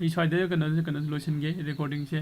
ꯑꯩ ꯁ꯭ꯋꯥꯏꯗ ꯀꯩꯅꯣꯁꯦ ꯀꯩꯅꯣꯁꯦ ꯂꯣꯏꯁꯤꯟꯒꯦ recordingꯁꯦ꯫